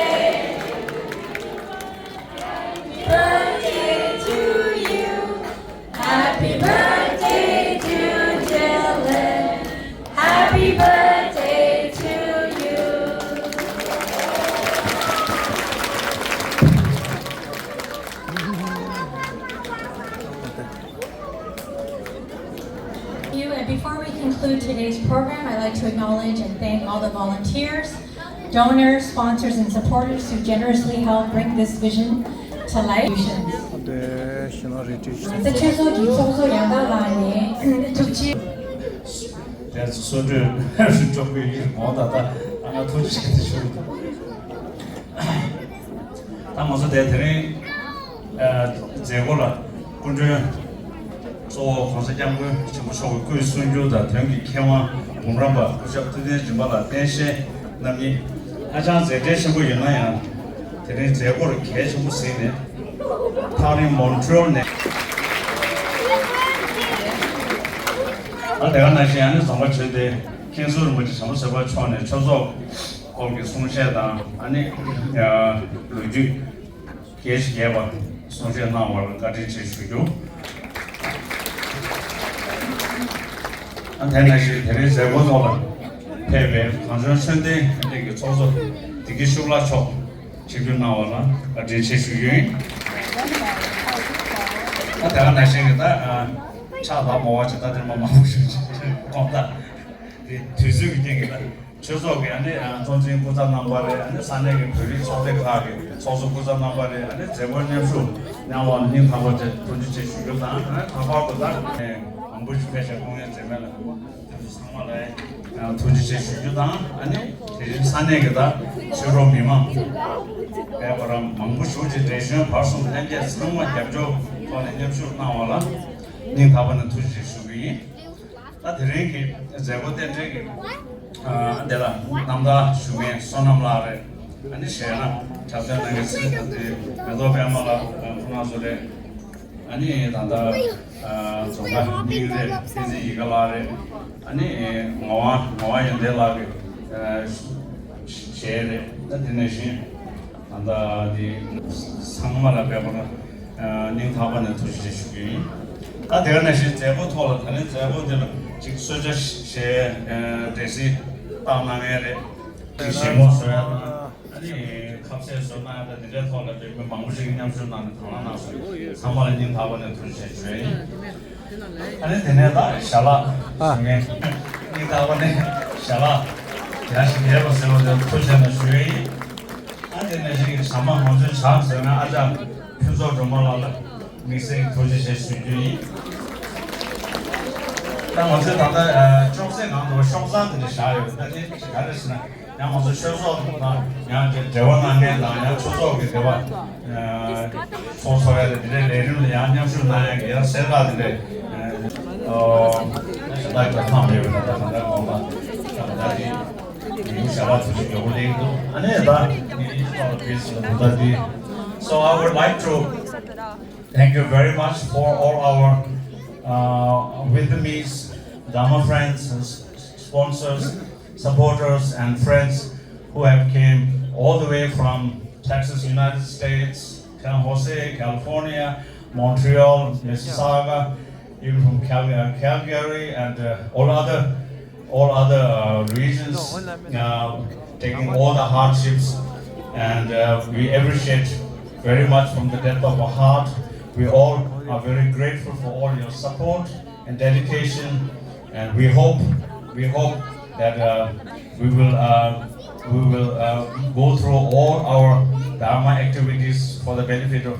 Happy birthday to you. Happy birthday to Dylan. Happy birthday to you. You, and before we conclude today's program, I'd like to acknowledge and thank all the volunteers, donors, sponsors, and supporters who generously helped bring this vision to life. དེ་ཤི་ན་རི་ཊི་ཤི། ད་ཆོས་ཚོགས་ཀྱི་ཚོགས་གཙོ་ཡང་དག་ལགས་ནས་ཐུགས་རྗེ། དེ་གསོལ་གྲོས་ཀྲོག་པོའི་ཡིག་མང་དག་དག་ཨ་ན་ཐུགས་རྗེ་ཆེ་ཞུ། ད་ང་ཚོ་དེ་དེ་རིང་མཛད་སྒོ་ལ་སྐུ་མགྲོན་གཙོ་བོ་༸གོང་ས་༸སྐྱབས་མགོན་ཆེན་པོ་མཆོག་གི་སྐུའི་གསོལ་འདེབས་དང་དོན་གྱི་མཁས་དབང་འབུམ་རམས་པ་སྐུ་ཞབས་ཐུབ་བསྟན་སྦྱིན་པ་ལགས་གདན་ཞུས་རྣམ་གཉིས་ཧ་ཅང་མཛད་བྲེལ་ཆེན་པོ་ཡིན་ན་ཡང་དེ་རིང་མཛད་སྒོར་གལ་ཆེན་པོ་གཟིགས་ནས་ཐག་རིང་མོན་ཊི་རི་ཡལ་ནས་ཨ་དེ་ག་ནང་བཞིན་ཨ་ནི་རྫོང་པ་ཆོས་སྡེ་མཁན་ཟུར་རིན་པོ་ཆེ་བྱམས་པ་ཚེ་དཔག་མཆོག་ནས་ཆོས་ཚོགས་སྐོར་གྱི་གསུང་བཤད་དང་ཨ་ནི་ལོ་རྒྱུས་རྒྱས་ཤིང་རྒྱས་པ་གསུང་བཤད་གནང་བར་བཀའ་དྲིན་ཆེ་ཞུ་རྒྱུ། ཨ་དེ་ནང་བཞིན་དེ་རིང་མཛད་སྒོ་ཐོག་ལ་ཕེབས་པའི་གངས་ལྗོངས་ཆོས་ལྡན་ལྷན་ཁང་གི་ཚོགས་གཙོ་བདེ་སྐྱིད་ཤུགས་ལགས་མཆོག་ཆིབས་བསྒྱུར་གནང་བ་ལ་བཀའ་དྲིན་ཆེ་ཞུ་རྒྱུ་ཡིན། ཨ་དེ་ག་ནང་བཞིན་གྱི་ད་ཕྱག་ལ་མོ་བ་ཅིག་ད་དེ་མ་མང་པོ་ཞུ་ཅིག་དགོངས་དག་དེ་དུས་ཚོད་ཀྱི་རྐྱེན་གྱིས་ད། ཆོས་ཚོགས་ཀྱི་ཨ་ནི་གཙོ་འཛིན་སྐུ་ཚབ་རྣམ་པ་རེད། ཨ་ནི་ས་གནས་ཀྱི་བོད་རིགས་ཚོགས་སྡེ་ཁག་གི་ཚོགས་གཙོ་སྐུ་ཚབ་རྣམ་པ་རེད། ཨ་ནི་མཛད་སྒོར་མཉམ་ཞུགས་གནང་བར་སྙིང་ཐག་པ་ནས་ཐུགས་རྗེ་ཆེ་ཞུ་རྒྱུ་དང་། ཨ་ནི་ལྷག་པར་དུ་ད་མང་པོ་ཞིག་ཕེབས་ཤག་སྐུ་ངལ་འཛེམས་མེད་ལ་དེ་ཚོ་ཚང་མ་ལ་ཐུགས་རྗེ་ཆེ་ཞུ་རྒྱུ་དང་། ཨ་ནི་དེ་བཞིན་ས་གནས་ཀྱི་ད་ཆོས་གྲོགས་མི་མང་བས་བར་མང་པོ་ཞིག་གིས་རེ་ཞུ་བར་གསུམ་ལྷན་རྒྱས་ཚང་མ་རྒྱབ་སྐྱོར་ཐོག་ནས་མཉམ་ཞུགས་གནང་བ་ལ་སྙིང་ཐག་པ་ནས་ཐུགས་རྗེ་ཆེ་ཞུ་གི་ཡིན། ད་དེ་རིང་གི་མཛད་སྒོ་རྟེན་འབྲེལ་གྱི་ཨ་འདི་ལ་རྣམ་ཐར་ཞུ་མཁན་བསོད་ནམས་ལགས་རེད། ཨ་ནི་གཞས་སྣ་འཁྲབ་སྟོན་གནང་མཁན་ཚེ་དང་དེ་མེ་ཏོག་པད་མ་ལགས་ཁོང་རྣམ་ཚོ་རེད། ཨ་ནི་ད་ལྟ་རྫོང་དཔོན་སྙིང་རྗེ་བསྟན་འཛིན་ཡིད་དགའ་ལགས་རེད། ཨ་ནི་ངག་དབང་ངག་དབང་ཡོན་ཏན་ལགས་ཀྱི་གཞས་རེད། ད་དེ་ནང་བཞིན། ད་ལྟ་འདི་ཚང་མ་ལ་དཔེ་བར་སྙིང་ཐག་པ་ནས་ཐུགས་རྗེ་ཆེ་ཞུ་གི་ཡིན། ད་དེ་ག་ནང་བཞིན་མཛད་སྒོ་ཐོག་ལ་ད་ནི་མཛད་སྒོ་འདི་ལ་ཅིག་གསོལ་ཇ་བཞེས་འབྲས་སིལ་བཏང་གནང་མཁན་རེད། ཅིག་བཞེས་མོ་བཟོ་ཡ་དང་ ནི་ཁ་ཟས་བཟོ་གནང་ཡ་དང་དེ་འདྲའི་ཐོག་ལ་འབྲེལ་མི་མང་པོ་ཞིག་གིས་མཉམ་ཞུགས་གནང་ནས་དང་བླངས་གནང་སོང་། ཚང་མ་ལ་སྙིང་ཐག་པ་ནས་ཐུགས་རྗེ་ཆེ་ཞུ་ཡ་ཡིན། ཨ་ནི་དེ་ནས་ད་ཞལ་ལག་ཨ་ཞུ་མཁན། སྙིང་ཐག་པ་ནས་ཞལ་ལག་ཡར་ཞིག་རྒྱས་པ་ཟེར་བ་དེ་ཐུགས་རྗེ་ཆེ་ཞུ་ཡ་ཡིན། ཨ་དེ་ནས་ཞིག་ཞག་མ་ང་ཚོའི་ཇག་ཟེར་མཁན་ཨ་ཅག་ཕུན་ཚོགས་སྒྲོལ་མ་ལགས་ལ་དམིགས་བསལ་གྱི་ཐུགས་རྗེ་ཆེ་ཞུ་རྒྱུ་ཡིན། ད་ང་ཚོའི་ད་ལྟ་ཅོག་ཙེ་ནང་དུ་ཤོག་བྱང་དེ་འདྲ་བཞག་ཡོད། ད་དེ་ག་རེ་ཟེར་ན། ཡང་ང་ཚོ་ཆོས་ཚོགས་དང་ཡང་འབྲེལ་བ་གནང་མཁན་དང་ཡང་ཆོས་ཚོགས་ཀྱི་འབྲེལ་བ་ཚོགས་ཚོགས་ཡ་དེ་འདྲའི་ལས་རིམ་ལ་ཡང་མཉམ་ཞུགས་གནང་ཡ་གི་ཡང་གསལ་བསྒྲགས་དེ་འདྲའི་ཞལ་ལག་ཐོག་བཏང་ཡོད་པ་ད་ལྟ་དགོངས་པ་ད་ལྟ་དེ་ཡུལ་ཞལ་ལག་ཐུགས་རྗེ་ཡོད་པོ་ལེགས་འདུག་ཨ་ནི་ད་ངེད་ཀྱི་ཐོག་ལ་བེད་སྤྱོད་ད་ལྟ་དེ། So I would like to thank you very much for all our uh, Vietnamese Dharma friends, sponsors, supporters, and friends who have came all the way from Texas, United States, San Jose, California, Montreal, Mississauga, even from Cal- uh, Calgary, and uh, all other all other uh, regions, uh, taking all the hardships, and uh, we appreciate very much from the depth of our heart. We all are very grateful for all your support and dedication, and we hope, we hope that uh, we will, uh, we will uh, go through all our Dharma activities for the benefit of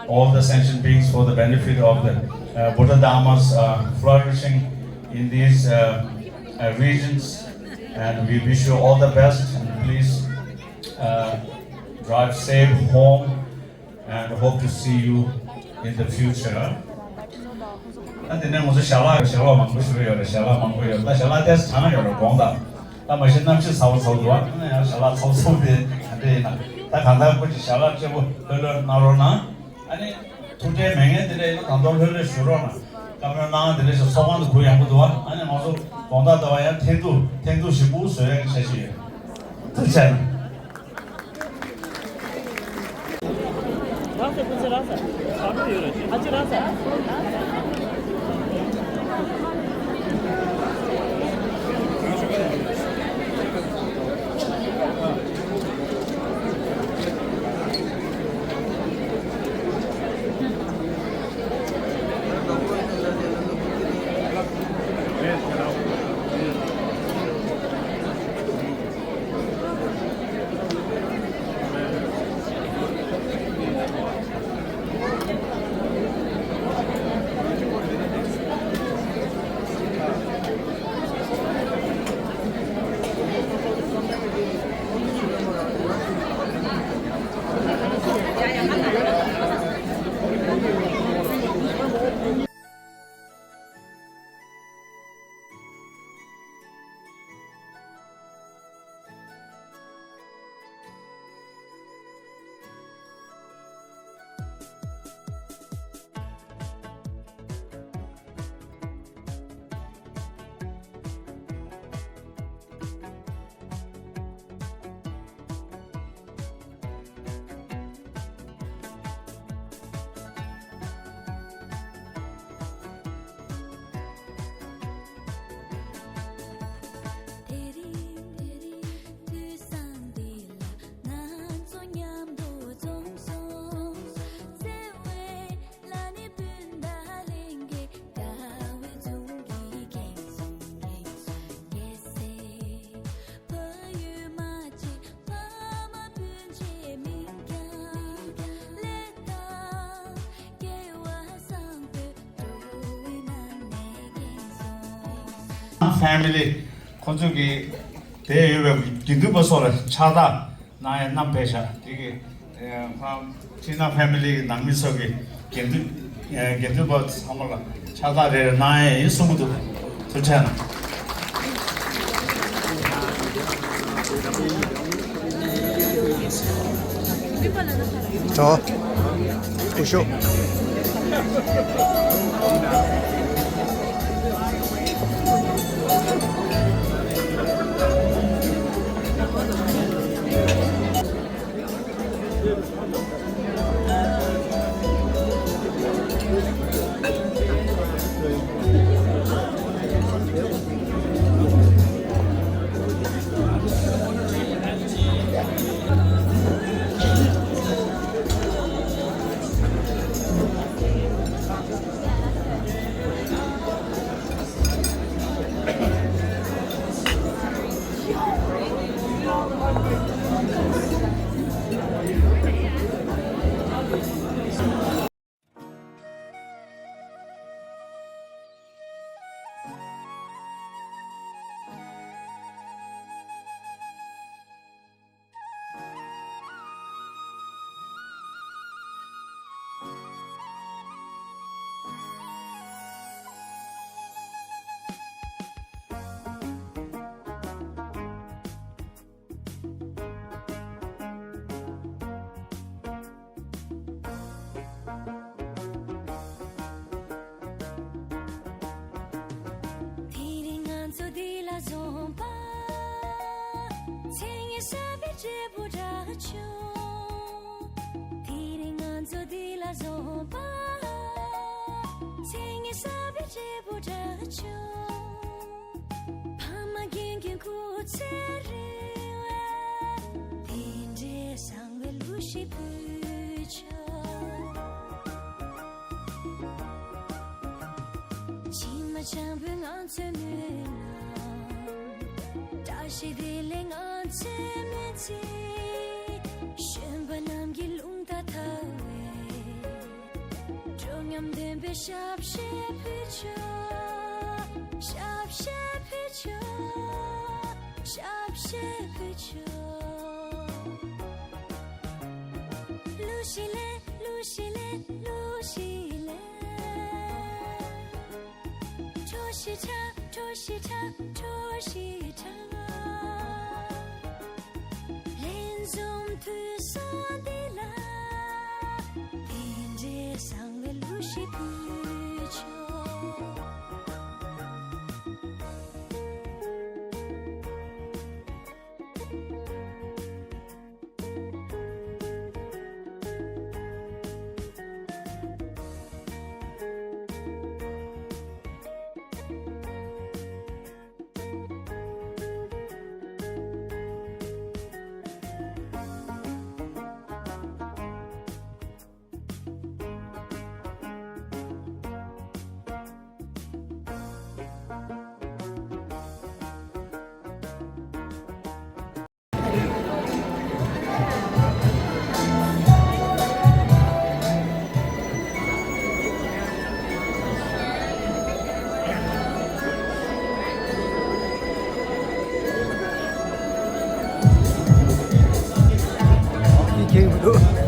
all the sentient beings, for the benefit of the uh, Buddha Dharma's uh, flourishing in these uh, uh, regions. And we wish you all the best. And please uh, drive safe home. And hope to see you in the future. ཨ་དེ་ནས་ང་ཚོ་ཞལ་ལག་ཞལ་ལག་མང་པོ་ཞིག་ཡོད་རེད། ཞལ་ལག་མང་པོ་ཡོད་རེད། ད་ཞལ་ལག་ཏོག་ཙམ་གྲང་ཡོད་རེད་དགོངས་དག་ད་མ་གཞི་གནམ་གཤིས་ཚ་བོ་ཚ་བོ་འདུག་ཨ་ནི་ཡང་ཞལ་ལག་ཚ་བོ་ཚ་བོ་དེ་ག་འདྲ་ཡིན་ན། ད་གང་ལྟར་ཁོ་ཅིག་ཞལ་ལག་སྤྲད་པོ་ལྷོད་ལྷོད་གནང་རོགས་གནང་། ཨ་ནི་ཐུགས་ཁྲལ་མེད་མཁན་དེ་འདྲ་ཡིན་ན་ད་དུང་ལྷོད་ལྷོད་བཞུགས་རོགས་གནང་། བཀའ་མོལ་གནང་། དེ་འདྲ་ཞིག་ཚོགས་ཁང་དུ་གུ་ཡངས་པོ་འདུག་ཨ་ནི་ང་ཚོ་དགོང་དག་ཟླ་བ་ཡང་འཐེན་ཐུག་འཐེན་ཐུག་ཞིག་པུ་བཟོ་ཡག་གི་འཆར་གཞི་ཡོད། ཐུགས་རྗེ་ཆེ། རང་ས་ཀུན་སེ་རང་ས། ཨ་ཁུ་ཡོད་རེད། ཨ་ཅེ་རང་ས། དེ་རིང་དེ་རིང་དུས་བཟང་འདི་ལ་ང་ཚོ་མཉམ་དུ་འཛོམས་སོང་། བརྩེ་བའི་ལ་ནི་སྤུན་ཟླ་ལྷན་རྒྱས་དགའ་བའི་འཛུམ་གྱིས་ཁེངས་སོང་། ཁེངས་སོང་། རྒྱལ་སྲས་ཕ་ཡུལ་མ་གཅིག་ཕ་མ་སྤུན་མཆེད་མིང་རྐྱང་ལས་དང་། སྐྱེ་བ་བཟང་པོའི་འགྲོ་བའི་ནང་ནས་ཁེངས་སོང་། ཕེ་མི་ལི་ཁོང་ཚོ་གི་དེ་ཡོད་པའི་དགེ་འདུན་པ་སོགས་ལ་ཕྱག་རྟགས་གནང་ཡ་བསྣམས་ཕེབས་ཤག་དེ་གི་ཁོང་ཁྲིན་ཏང་ཕེ་མི་ལི་གི་ནང་མི་ཚོ་གི་དགེ་འདུན་དགེ་འདུན་པ་ཚང་མ་ལ་ཕྱག་རྟགས་རེ་རེ་གནང་ཡ་ཡིན་གསུང་གི་འདུག་ཐུགས་རྗེ་གནང་། ཅོ། སྐུ་ཞབས། དེ་རིང་ང་ཚོ་འདི་ལ་འཛོམས་པ། མཚན་སྙན་གསར་པའི་འབྲས་བུ་འདྲ་བྱུང་། དེ་རིང་ང་ཚོ་འདི་ལ་འཛོམས་པ། མཚན་སྙན་གསར་པའི་འབྲས་བུ་འདྲ་བྱུང་། ཕ་མ་རྒན་རྒོན་སྐུ་ཚེ་རིང་བའི། དེ་འདྲའི་བཟང་བའི་གླུ་ཞིག་ཕུལ་ཆོག། ཕྱི་མ་འཆང་བོས་ང་ཚོའི་སྨོན་ལམ། བཀྲ་ཤིས་བདེ་ལེགས་ང་ཚོའི་སྨོན་ཚིག། གཞོན་པ་རྣམས་ཀྱི་རླུང་རྟ་དར་བའི། འགྲོ་སྙོམས་ལྡན་པའི་ཞབས་ཕྱི་ཕུལ་ཆོག། ཞབས་ཕྱི་ཕུལ་ཆོག། ཞབས་ཕྱི་ཕུལ་ཆོག། གླུ་ཞིག་ལེན། གླུ་ཞིག་ལེན། གླུ་ཞིག་ལེན། བྲོ་ཞིག་འཁྲབ། བྲོ་ཞིག་འཁྲབ། བྲོ་ཞིག་འཁྲབ། ལྷན་འཛོམས་དུས་སུ་འདི་ལ། དེ་འདྲའི་བཟང་བའི་གླུ་ཞིག་ཕུལ་ཆོག། ཁྱེད་ཀྱི་འདུག